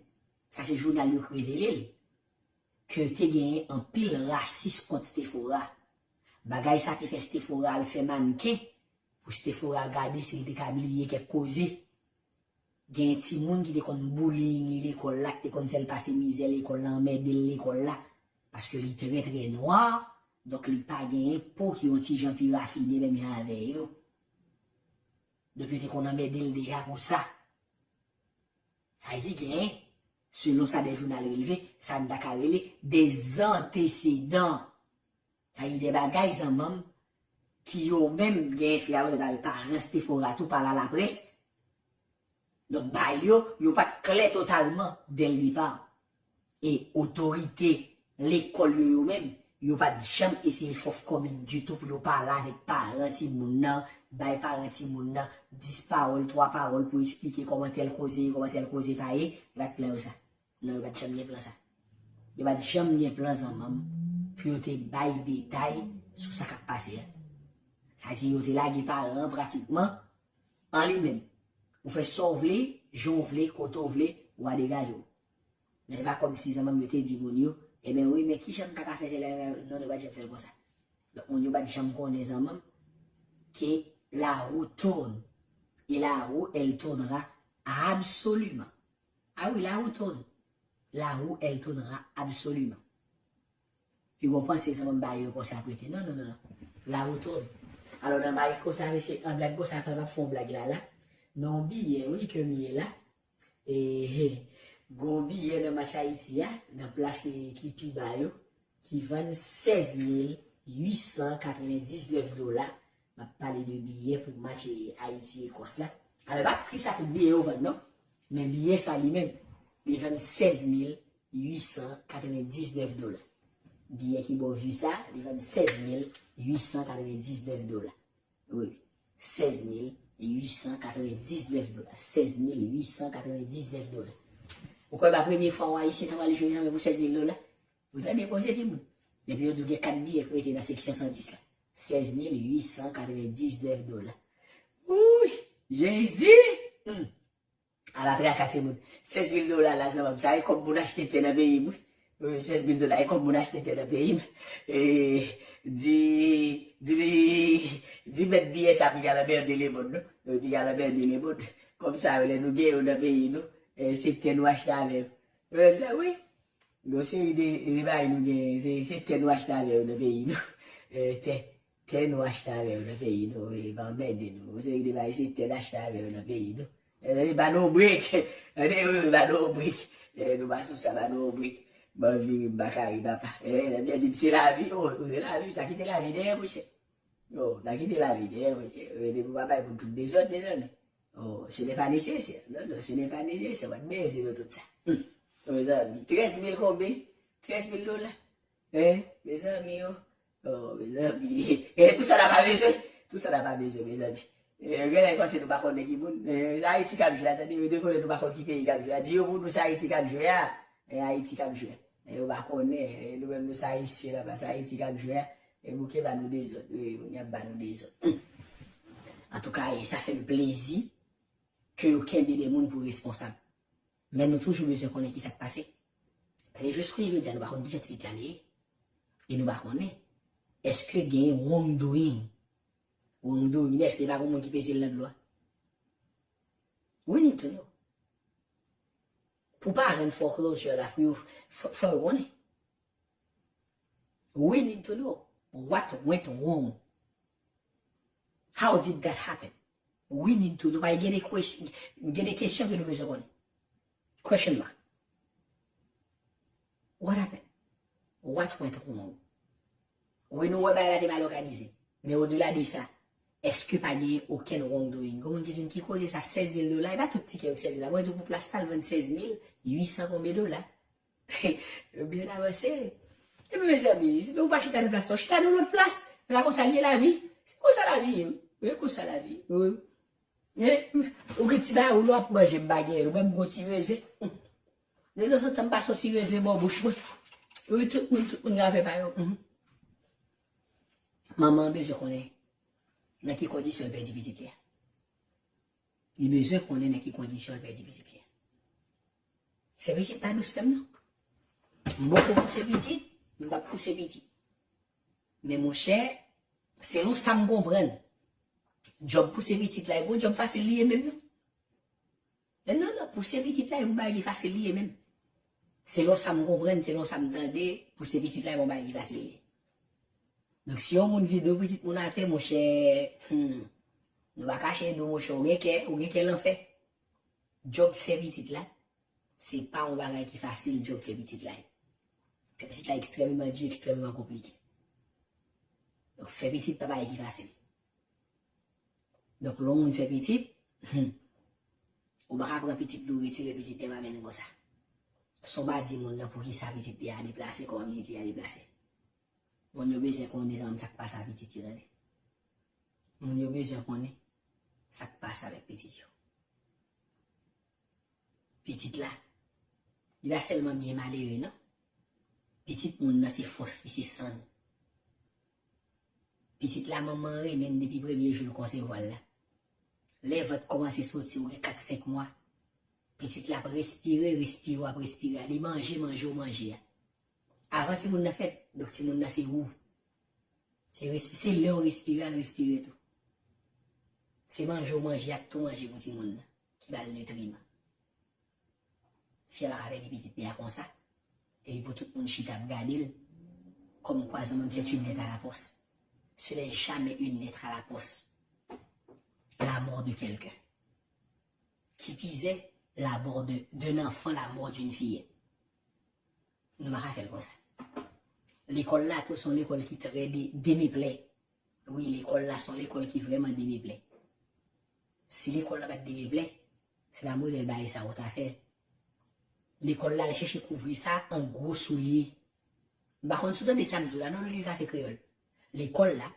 sa se jounal yo k revele l, ke te genyen anpil rasis kont Stefora. Bagay sa te fè Stefora al fè mannken, pou Stefora gade si l te ka bliye kèk koze. Gen timoun ki te konn bullying li lekòl la, ki te konn fè l pase mizè lekòl la, anmède l lekòl la. Paske li trè, trè nwa, donk li pa genyen po ki yon ti jan pi rafine menm jan avè yo. Donk yo te konn anmède l deja pou sa. Sa vle di genyen, selon sa de jounal releve, sa n ta ka rele de antesedan. Sa vle di de bagay zanmanm ki yo menm genyen fè a yo, paran Stefora tou pale a laprès. Donk, ba yo, yo pa t klè totalman dè l depa. E otorite lekòl yo, yo menm, yo pa t janm eseye fòf kòmand ditou pou yo pale avèk paran timoun nan, bay paran timoun nan dis pawòl, twa pawòl pou eksplike kòman tèl koze ye, kòman tèl koze pa ye, yo pa t plan yo sa. Non, yo pa t janm gen plan sa. Yo pa t janm gen plan zanmanm pou yo te bay detay sou sa k ap pase a. Sa di yo te lage paran an pratikman an li menm. Ou fè sa w vle, jan w vle, kote w vle, w a degaje w. Men se pa kòmsi zanmanm yo te di moun yo, ebyen wi, men kijan m ta ka fè tèl, non, yo pa t janm fè l konsa. Donk, moun yo pa t janm konnen zanmanm que la roue tourne. Et la roue, elle tournera absolument. Ah oui, la roue tourne. La roue, elle tournera absolument. Pi bon panse zanmanm ba yo konsa prete. Non, non, non, non. La roue tourne. Alò, nan bagay konsa, mesye, an blag konsa, fè m ap fè yon blag la, la. Nan yon biyè, wi, ke m ye la. E, gon biyè nan match Ayiti a, nan plas, e, ki pi ba yo, ki vann sèz mil uit san katrevendiznèf dola. M ap pale de biyè pou match, e, Ayiti-Ekòs la. Alò, e pa pri sa tout biyè yo vann, non. Men biyè sa li menm, li vann sèz mil uit san katrevendiznèf dola. Biyè ki bò vi sa, li vann sèz mil uit san katrevendiznèf dola. Wi, sèz mil uit san katrevendiznèf dola. Sèz mil uit san katrevendiznèf dola. Ou kwè pa premye fwa yon Ayisyen ta pral jwe janmen pou sèz mil dola? Ou tande koze, timoun? Epi yo di w gen kat biyè k rete nan seksyon san dis la. Sèz mil uit san katrevendiznèf dola. Wouy! Jezi! Hmm. Ala traka, timoun. Sèz mil dola la, zanmanm, sa e kòb moun achte tè nan peyi m, wi. Wi, sèz mil dola, e kòb moun achte tè nan peyi m. E, di, di, di mèt biyè sa piga lanmède lemonn, non? Wi, piga lanmède lemonn. Kòb sa yo, lè nou gen yo nan peyi nou, e, se tè nou achte avè yo. Wi, wi. Gon seri de, de bagay nou gen, se, se tè nou achte avè yo nan peyi nou. Eh, tè, tè nou achte avè yo nan peyi nou, e pa anmède nou. Gon seri de bagay se tè n achte avè yo nan peyi nou. Eh, ba nou yon brek. Tande, wi, wi, ba nou yon brek. Eh, nou pa sou sa, ba nou yon brek. Ban vire m pa kare, papa. Eh, nèg yo di m se lavi, oh, se lavi, sa kite lavi dèyè, monchè. Oh, sa kite lavi dèyè, monchè. Eh, depi w pa bay moun tout dezòd, mezanmi. Oh, ce n'est pas nécessaire. Non, non, ce n'est pas nécessaire. Mwen te byen di nou tout sa. Hmm. Oh, mezanmi, trèz mil konbyen? Trèz mil dola. Hein? Mezanmi, oh. Oh, mezanmi. Eh, tout sa n a pa bezwen. Tout sa n a pa bezwen, mezanmi. Eh, gen lè panse nou pa konnen ki moun. Eh, se Ayiti k ap jwe a, tande, yo te konnen nou pa konn ki peyi k ap jwe a. Di yo pou nou se Ayiti k ap jwe a. E Ayiti k ap jwe. E yo pa konnen, e nou menm nou se Ayisyen, la, se Ayiti k ap jwe a. E bouke ba nou dezòd. Wi, moun y ap ba nou dezòd. Antouka, e sa fè m plezi ke yo kenbe de moun pou responsab. Men nou toujou bezwen konnen ki sa k pase. Paske jis kounye jodi a, nou pa konn ki jan ti pitit la li ye. E nou pa konnen. Èske gen wrongdoing? Wrongdoing, èske pa gen moun ki peze l nan dlo a? We need to know. Pou pa rann foreclosure la, pou yo fò, fò yo konnen. We need to know what went wrong. How did that happen? We need to know. Paske gen de question, gen de kesyon ke nou bezwen konnen. Question mark. What happened? What went wrong? Wi, nou wè bagay la te mal òganize. Men odela de sa, èske pa gen okenn wrongdoing? Gon moun ki di m ki koze sa, sèz mil dola, e pa tout tikè yo ki sèz mil la. Mwen di w pou plas sa, l vann sèz mil uit san konbyen dola. Yo byen avanse. Epi mezanmi, si ou pa chita nan plas sa, ou chita nan lòt plas. Se pa konsa l ye lavi. Se konsa lavi ye, wi. Wi, konsa lavi ye. Wi. Eh, ou gen ti bagay ou lè w ap manje, m pa genyen, ou menm gon ti rezen. Hmm. Detanzantan m pase yon ti rezen bò bouch mwen. Wi, tout moun, tout moun ka fè pa yo. Mhm. Manman an bezwen konnen nan ki kondisyon l pèdi pitit li a. Li bezwen konnen nan ki kondisyon l pèdi pitit li a. Fè pitit pa dous menm non. M poko pouse pitit, m p ap pouse pitit. Men monchè, selon sa m konprann, djòb pouse pitit la, e pa yon djòb fasil li ye menm non. Non, non, non, pouse pitit la, e pa yon bagay ki fasil li ye menm. Selon sa m konprann, selon sa m tande, pouse pitit la, e pa yon bagay ki fasil li ye. Donk, si yon moun vide yon pitit moun atè, monchè, hmm, nou pa kache di w, monchè, ou gen kè, ou gen kè lanfè. Djòb fè pitit la, se pa yon bagay ki fasil, djòb fè pitit la ye. Fè pitit la ekstrèmeman di, ekstrèmeman konplike. Donk, fè pitit pa bagay ki fasil. Donk, lè yon moun fè pitit, hmm, ou pa ka pran pitit li, ou retire pitit li, pa mennen konsa. San w pa di moun nan poukisa pitit li a deplase, kòman pitit li a deplase. Moun yo bezwen konnen zanmi sa k pase a pitit yo, tande. Moun yo bezwen konnen sa k pase avèk pitit yo. Pitit la, li pa sèlman byen malere, non. Pitit moun nan se fòs li, se san l. Pitit la, manman an renmen l depi premye jou l konsevwa l la. Lè vant kòmanse soti, ou gen kat, senk mwa, pitit la ap respire, respire w ap respire a. Li manje, manje w manje a. Avan timoun nan fèt, donk timoun nan se ou. Se respi-, se lè w respire a, l respire tou. Se manje w manje ak tou manje pou timoun nan, ki ba l nitriman. Fi a pa ka pèdi pitit li a konsa. Epi pou tout moun chita ap gade l, kòmkwa zanmi m, c'est une lettre à la poste. Ce n'est jamais une lettre à la poste. La mort de quelqu'un. Qui pis est, la mort de, d'un enfant, la mort d'une fillette. Nou pa ka fè l konsa. Lekòl la tou se yon lekòl ki trè de-, demeplè. Wi, lekòl la se yon lekòl ki vrèman demeplè. Si lekòl la pa t demeplè, se pa modèl bagay sa ou ta fè. Lekòl la al chèche kouvri sa an gwo soulye. M pa konn si w tande sa m di w la, non, li kafe kreyòl. Lekòl la,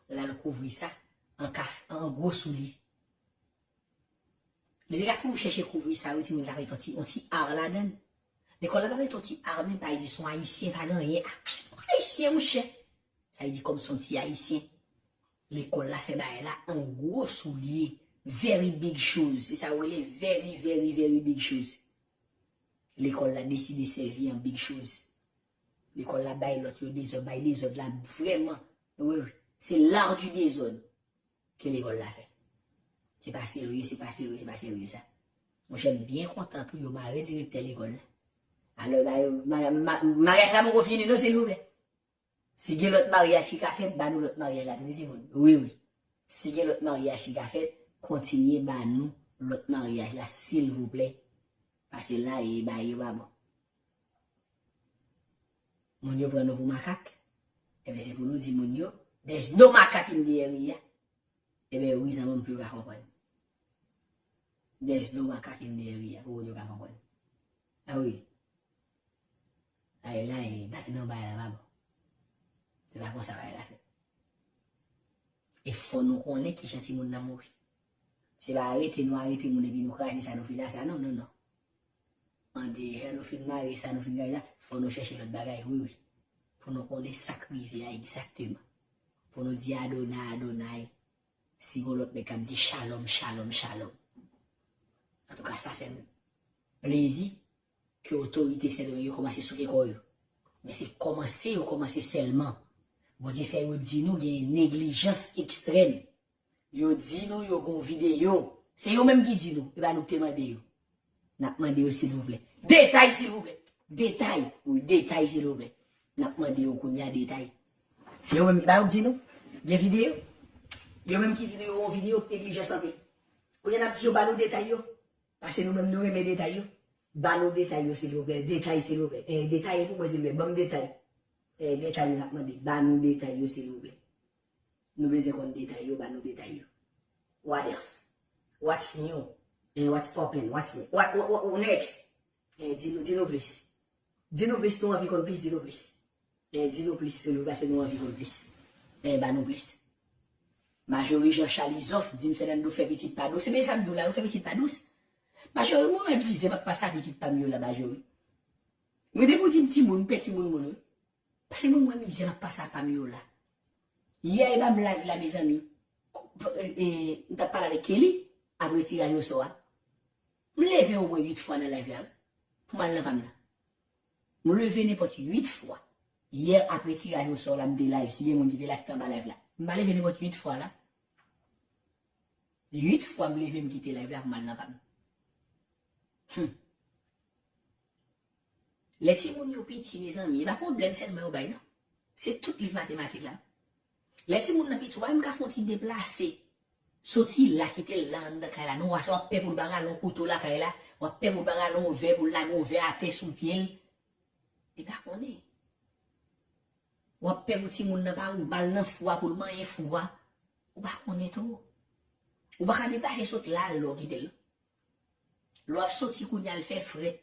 l al kouvri sa an kaf-, an gwo soulye. Li te ka toujou chèche kouvri sa, wi, timoun ta met yon ti, yon ti ar ladan l. Lekòl la pa met yon ti ar, men pa di se yon Ayisyen, pa gen anyen. Ah, Ayisyen, monchè. Sa vle di kòm se yon ti Ayisyen. Lekòl la fè bagay la an gwo soulye. Very big shoes. Se sa yo rele very, very, very big shoes. Lekòl la deside sèvi an big shoes. Lekòl la bay lòt yo dezòd, bay dezòd la vrèman. Wi, wi. Se l'art du désordre ke lekòl la fè. Se pa serye, se pa serye, se pa serye sa. Monchè, m byen kontan tou yo mare direktè lekòl la. Alò, ba yo, ma- ma- maryaj la poko fini non, silvouplè. Si gen lòt maryaj ki ka fèt, ba nou lòt maryaj la, tande timoun. Wi, wi. Si gen lòt maryaj ki ka fèt, kontinye ba nou lòt maryaj la, silvouplè. Pase la, e bagay yo pa bon. Moun yo pran nou pou makak. Ebyen, se pou nou di moun yo, there's no makak in the area. Ebyen, wi, zanmi m, pou yo ka konprann. There's no makak in the area, pou moun yo ka konprann. A wi. Ay la, e, ba- non, bagay la pa bon. Se pa konsa bagay la fèt. E fò nou konnen kijan timoun nan mouri. Se pa arete, nou arete moun epi nou kraze sa, nou fin a sa. Non, non, non. An deja nou fin mare sa, nou fin kraze sa, fò nou chèche lòt bagay, wi, wi. Pou nou konnen sa k rive a egzakteman. Pou nou di Adonay, Adonay. Si gon lòt nèg k ap di shalom, shalom, shalom. Antouka, sa fè m plezi ke otorite Sendomeng yo kòmanse souke kò yo. Men se kòmanse yo kòmanse sèlman. Bondye fè yo di nou gen neglijans ekstrèm. Yo di nou yo gon videyo. Se yo menm ki di nou, e pa nou ki te mande yo. N ap mande yo silvouplè. Detay silvouplè. Detay. Wi, detay silvouplè. N ap mande yo kounye a detay. Se yo menm, e pa yo k di nou. Gen videyo. Yo menm ki di nou yo gon videyo k neglijans anpil. Kounye a n ap di yo ba nou detay yo. Paske nou menm nou renmen detay yo. Ba nou detay yo silvouplè. Detay silvouplè. Eh, detay pou mwen silvouplè. Ban m detay. Eh, detay yo n ap mande. Ba nou detay yo silvouplè. Nou bezwen konn detay yo, ba nou detay yo. What else? What's new? And what's poppin'? What's new? What, what, what, what next? Eh, di nou, di nou plis. Di nou plis, nou anvi konn plis, di nou plis. Eh, di nou plis, silvouplè, paske nou anvi konn plis. Eh, ba nou plis. Majori Jean Charles Izof di m Fernando fè pitit pa dous. Se byen sa m di w la, yo fè pitit pa dous. Majori, mwen wè mizè m ap pase a pitit pa m yo la, Majori. Mwen depi w di m timoun, m pè timoun moun, wi. Paske mwen, mwen mizè m ap pase a pa m yo la. Yè e ba m live la, mezanmi. E, e, m t ap pale avèk Kelly apre tiraj osò a. M leve omwen uit fwa nan live la, wi. Pou m al nan pa m nan. M leve nenpòt uit fwa. Yè apre tiraj osò la, m te live. Si gen moun ki te la, ki te anba live la. M pa leve nenpòt uit fwa la. Uit fwa m leve, m kite live la pou m al nan pa m. Hmm. Lè timoun yo piti, mezanmi, e pa pwoblèm sèlman yo bay, non. Se tout liv matematik la. Lè timoun nan piti, w pa menm ka fè yon ti deplase. Soti la, kite l la anndan kay la. Non, w ap pè pou l pa rale yon kouto lakay la. W ap pè pou l pa rale yon vè, pou l lage yon vè atè sou pye l. Li pa konnen. W ap pè pou timoun nan pa ou, ba l nan fou a, pou l manyen fou a. Ou pa konnen tou. Ou pa ka deplase sot la, al lè w kite l. Lè w ap soti kounye a, l fè frèt.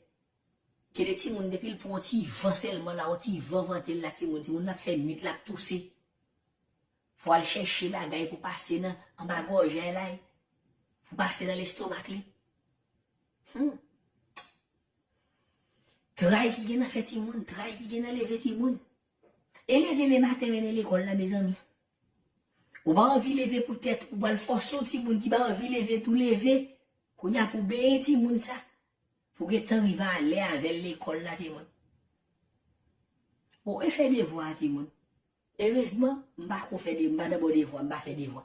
Gen de timoun, depi l pran yon ti van sèlman la, yon ti van vante l la, timoun, timoun nan ap fè nwit, l ap touse. Fò w al chèche bagay pou pase nan anba gòjay la, pou pase nan lestomak li. Hmm. Tray ki gen nan fè timoun, tray ki gen nan leve timoun. E leve lematen mennen lekòl la, mezanmi. Ou pa anvi leve poutèt ou pral fòse yon timoun ki pa anvi leve tou leve. Kounye a pou benyen timoun sa. Pou gentan rive alè avè l lekòl la, timoun. O, e fè devwa a, timoun. Erezman, m pa ko fè de, m pa nan bò devwa, m pa fè devwa.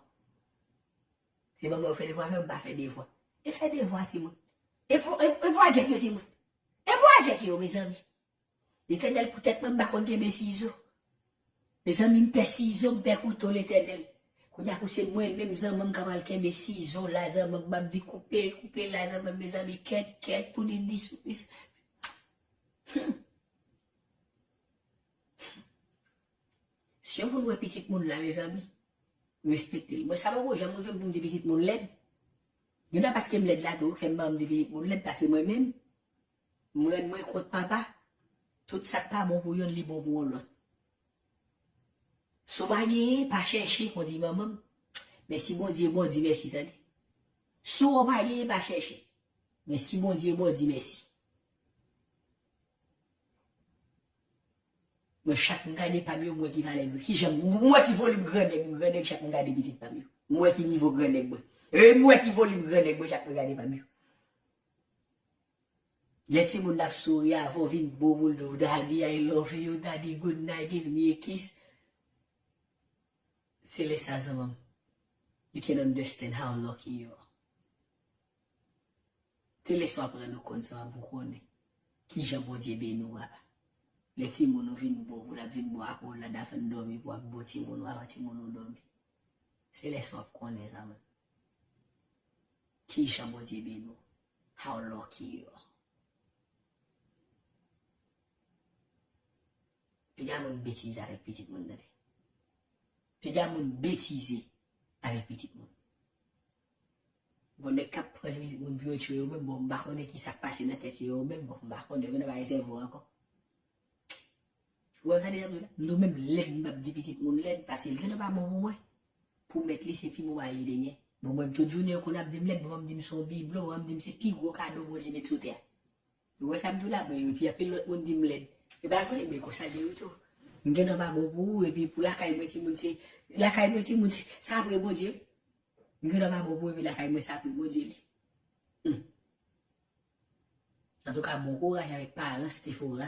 Se manman yo fè devwa, men m pa fè devwa. E fè devwa, timoun. E pou, e, e pwojèk yo, timoun. E pwojèk yo, mezanmi. Letènèl, poutèt mwen, m pa konn kenbe sizo. Mezanmi, m pè sizo, m pè kouto, Letènèl. Kounye a kou se mwen menm zanmanm k ap al kenbe sizo la, zanmanm m ap di koupe, koupe la, zanmanm, mezanmi, kèt, kèt, pou li di sou plis. Hmm. Si yon moun wè pitit moun la, mezanmi, respekte l. Mwen, sa poko janm rive m pou m di pitit moun lèd. Gen dwa paske m lèd la tou, k fè m pa janm di pitit moun lèd, paske mwen menm, m rann mwen kont papa, tout sa k pa bon pou yonn, li bon pou yon lòt. Si w pa genyen, pa chèche, kon di manman m. Men si Bondye bon, di mèsi, tande. Si w pa genyen, pa chèche. Men si Bondye bon, di mèsi. Mwen, chak m gade pa m yo, m wè ki valè, ki jan, m wè ki volim grannèg, m grannèg, chak m gade pitit pa m yo. M wè ki nivo grannèg mwen. E m wè ki volim grannèg mwen, chak m gade pa m yo. Lè timoun ap souri avè w, vin bo pou l di w, "Daddy, I love you, Daddy, good night, give me a kiss." Se lè sa, zanmanm, you can understand how lucky you are. Se lè sa w aprann ou konn sa w ap konnen. Kijan Bondye beni w, papa? Lè timoun ou vin bo, pou l ap vin bo akolad avan l dòmi, pou w ap bo timoun ou avan timoun ou dòmi. Se lè sa w ap konnen sa menm. Kijan Bondye beni w? How lucky you are. Piga moun betize avèk pitit moun, tande. Piga moun betize avèk pitit moun. Gon nèg k ap pran pitit moun pou yo tchwe yo menm, bon, m pa konnen ki sa k pase nan tèt yo, yo menm, bon, m pa konnen, yo nan pa gen sèvo ankò. Ou wè sa deja m di w la? M di w menm lèd, m p ap di pitit moun lèd, paske l gentan pa bon pou mwen. Pou mèt li, se pi bon bagay li te gen. Bon, mwen, m tout jounen, yo konn ap di m lèd, bon, m di m se yon biblo, bon, m di m se pi gwo kado Bondye met sou tè a. Ou wè sa m di w la? Bon, epi anpil lòt moun di m lèd. E pa vre, men konsa l ye wi tou. M gentan pa bon pou ou, epi pou lakay mwen, timoun, se, lakay mwen, timoun, se, sa apre Bondye wi. M gentan pa bon pou ou, epi lakay mwen, sa apre Bondye li. Hmm. Antouka, bon kouraj avèk paran Stefora.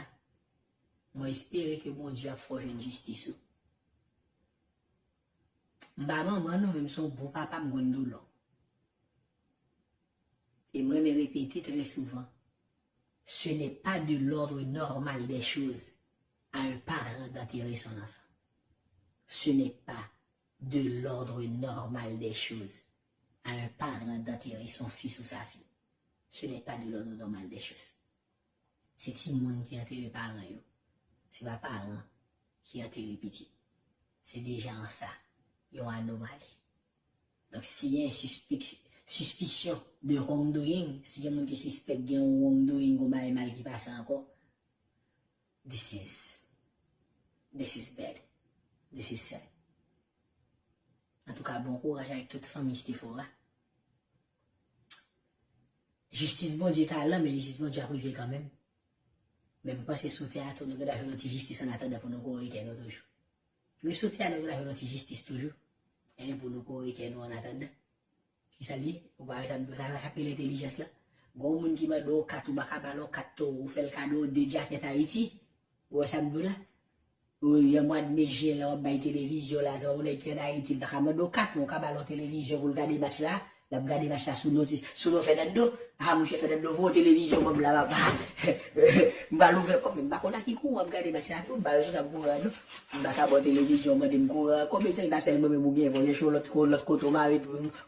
Mwen espere ke Bondye ap fè w jwenn jistis ou. M pa manman non, men m se yon bon papa, m konn doulè w. E m renmen repete trè souvan, ce n'est pas de l'ordre normal des choses à un parent d'enterrer son enfant. Ce n'est pas de l'ordre normal des choses à un parent d'enterrer son fils ou sa fille. Ce n'est pas de l'ordre normal des choses. Se timoun ki antere paran yo. Se pa paran ki antere pitit. Se deja an sa, yon anomali. Donk, si gen sispik-, sispisyon de wrongdoing, si gen moun ki sispèk gen yon wrongdoing, yon bagay mal ki pase ankò, this is, this is bad. This is sad. Antouka, bon kouraj avèk tout fanmi Stefora. Jistis Bondye ka la, men jistis Bondye ap rive kanmenm. Men m panse sou tè a tou, nou gentan jwenn yon ti jistis annatandan pou nou kore kè nou toujou. Wi, sou tè a, nou gentan jwenn yon ti jistis toujou. Ebyen, pou nou kore kè nou annatandan. Kisa l ye? Ou pa wè sa m di w, sa, sa k rele entèlijans lan. Gon moun ki mande w kat, ou pa ka ba l yon kat towo, ou fè l kado de djakèt Ayiti. Ou wè sa m di w la? Wi, an mwa de me, jen, lè w ap bay televizyon la, se pa yon nèg ki ann Ayiti, l pa ka mande w kat, men w ka ba l yon televizyon pou l gade match la. L ap gade match la sou non ti, sou non Fernando. A, monchè, Fernando voye yon televizyon ban m la, papa. M pral ouvè kòb, men m pa konn a ki kou w ap gade match la tou, m pa responsab kouran non. M pa ka ba w televizyon, mande m kouran ankò, mezanmi, pa sèl mwen menm ou gen, fò w chèche yon lòt ko-, lòt kote w mare,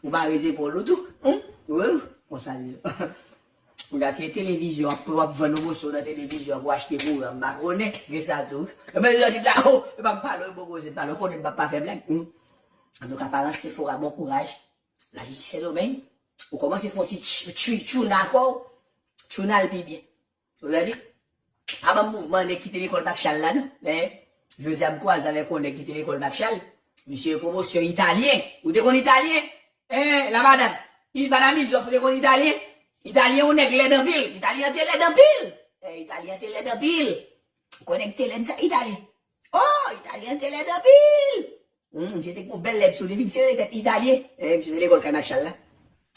w mare zepòl ou tou. Wi, konsa l ye. Ou ka se televizyon, w ap, w ap vann yon moso nan televizyon pou achte kouran, m pa konnen, gen sa tou. Ebyen, lè w di la, o, e pa m pale w, bon koze, m pale w, konnen m p ap pa fè blag. Hmm. Antouka, paran Stefora, bon kouraj. Lajistis Sendomeng, ou kòmanse fè yon ti tch-, tch-, tchouna kò w, tchouna l pi byen. Ou tande? Pa ban m mouvman nèg ki te lekòl Makchal la, non. Men, jodi a, m kwaze avèk yon nèg ki te lekòl Makchal. Misye gen pwomosyon italyen. Ou te konn italyen? Eh, la madam. I, madam Izof, ou te konn italyen? Italyen, yon nèg lèd anpil. Italyen te lèd anpil. Eh, italyen te lèd anpil. Ou konnen te lèd sa, italyen. Oh, italyen te lèd anpil. Hmm, misye te gon bèl lèd sou li, wi, misye te tèt italyen. Eh, misye te lekòl kay Makchal la.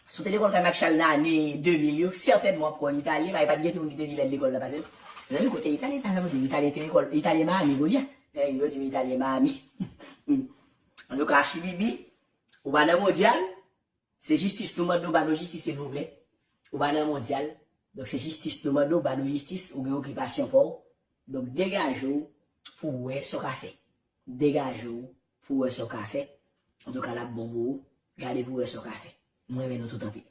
Si w te lekòl kay Makchal nan ane de mil yo, sètènman w ap konn italyen, men pa t gen moun ki te pi lèd lekòl la pase l. Mezanmi, kote italyen ta sa, italyen te lekòl, italyen Miami, kounye a. Eh, yo di m italyen Miami. Hmm. Antouka, Achibibi, ou pa nan mondyal, se jistis nou mande w, ba nou jistis, silvouplè. Ou pa nan mondyal. Donk, se jistis nou mande w, ba nou jistis, ou gen okipasyon pa w. Donk, degaje w pou w wè sa w ka fè. Degaje w pou w wè sa w ka fè. Antouka, l ap bon pou ou. Gade pou w wè sa w ka fè. M renmen nou tout anpil.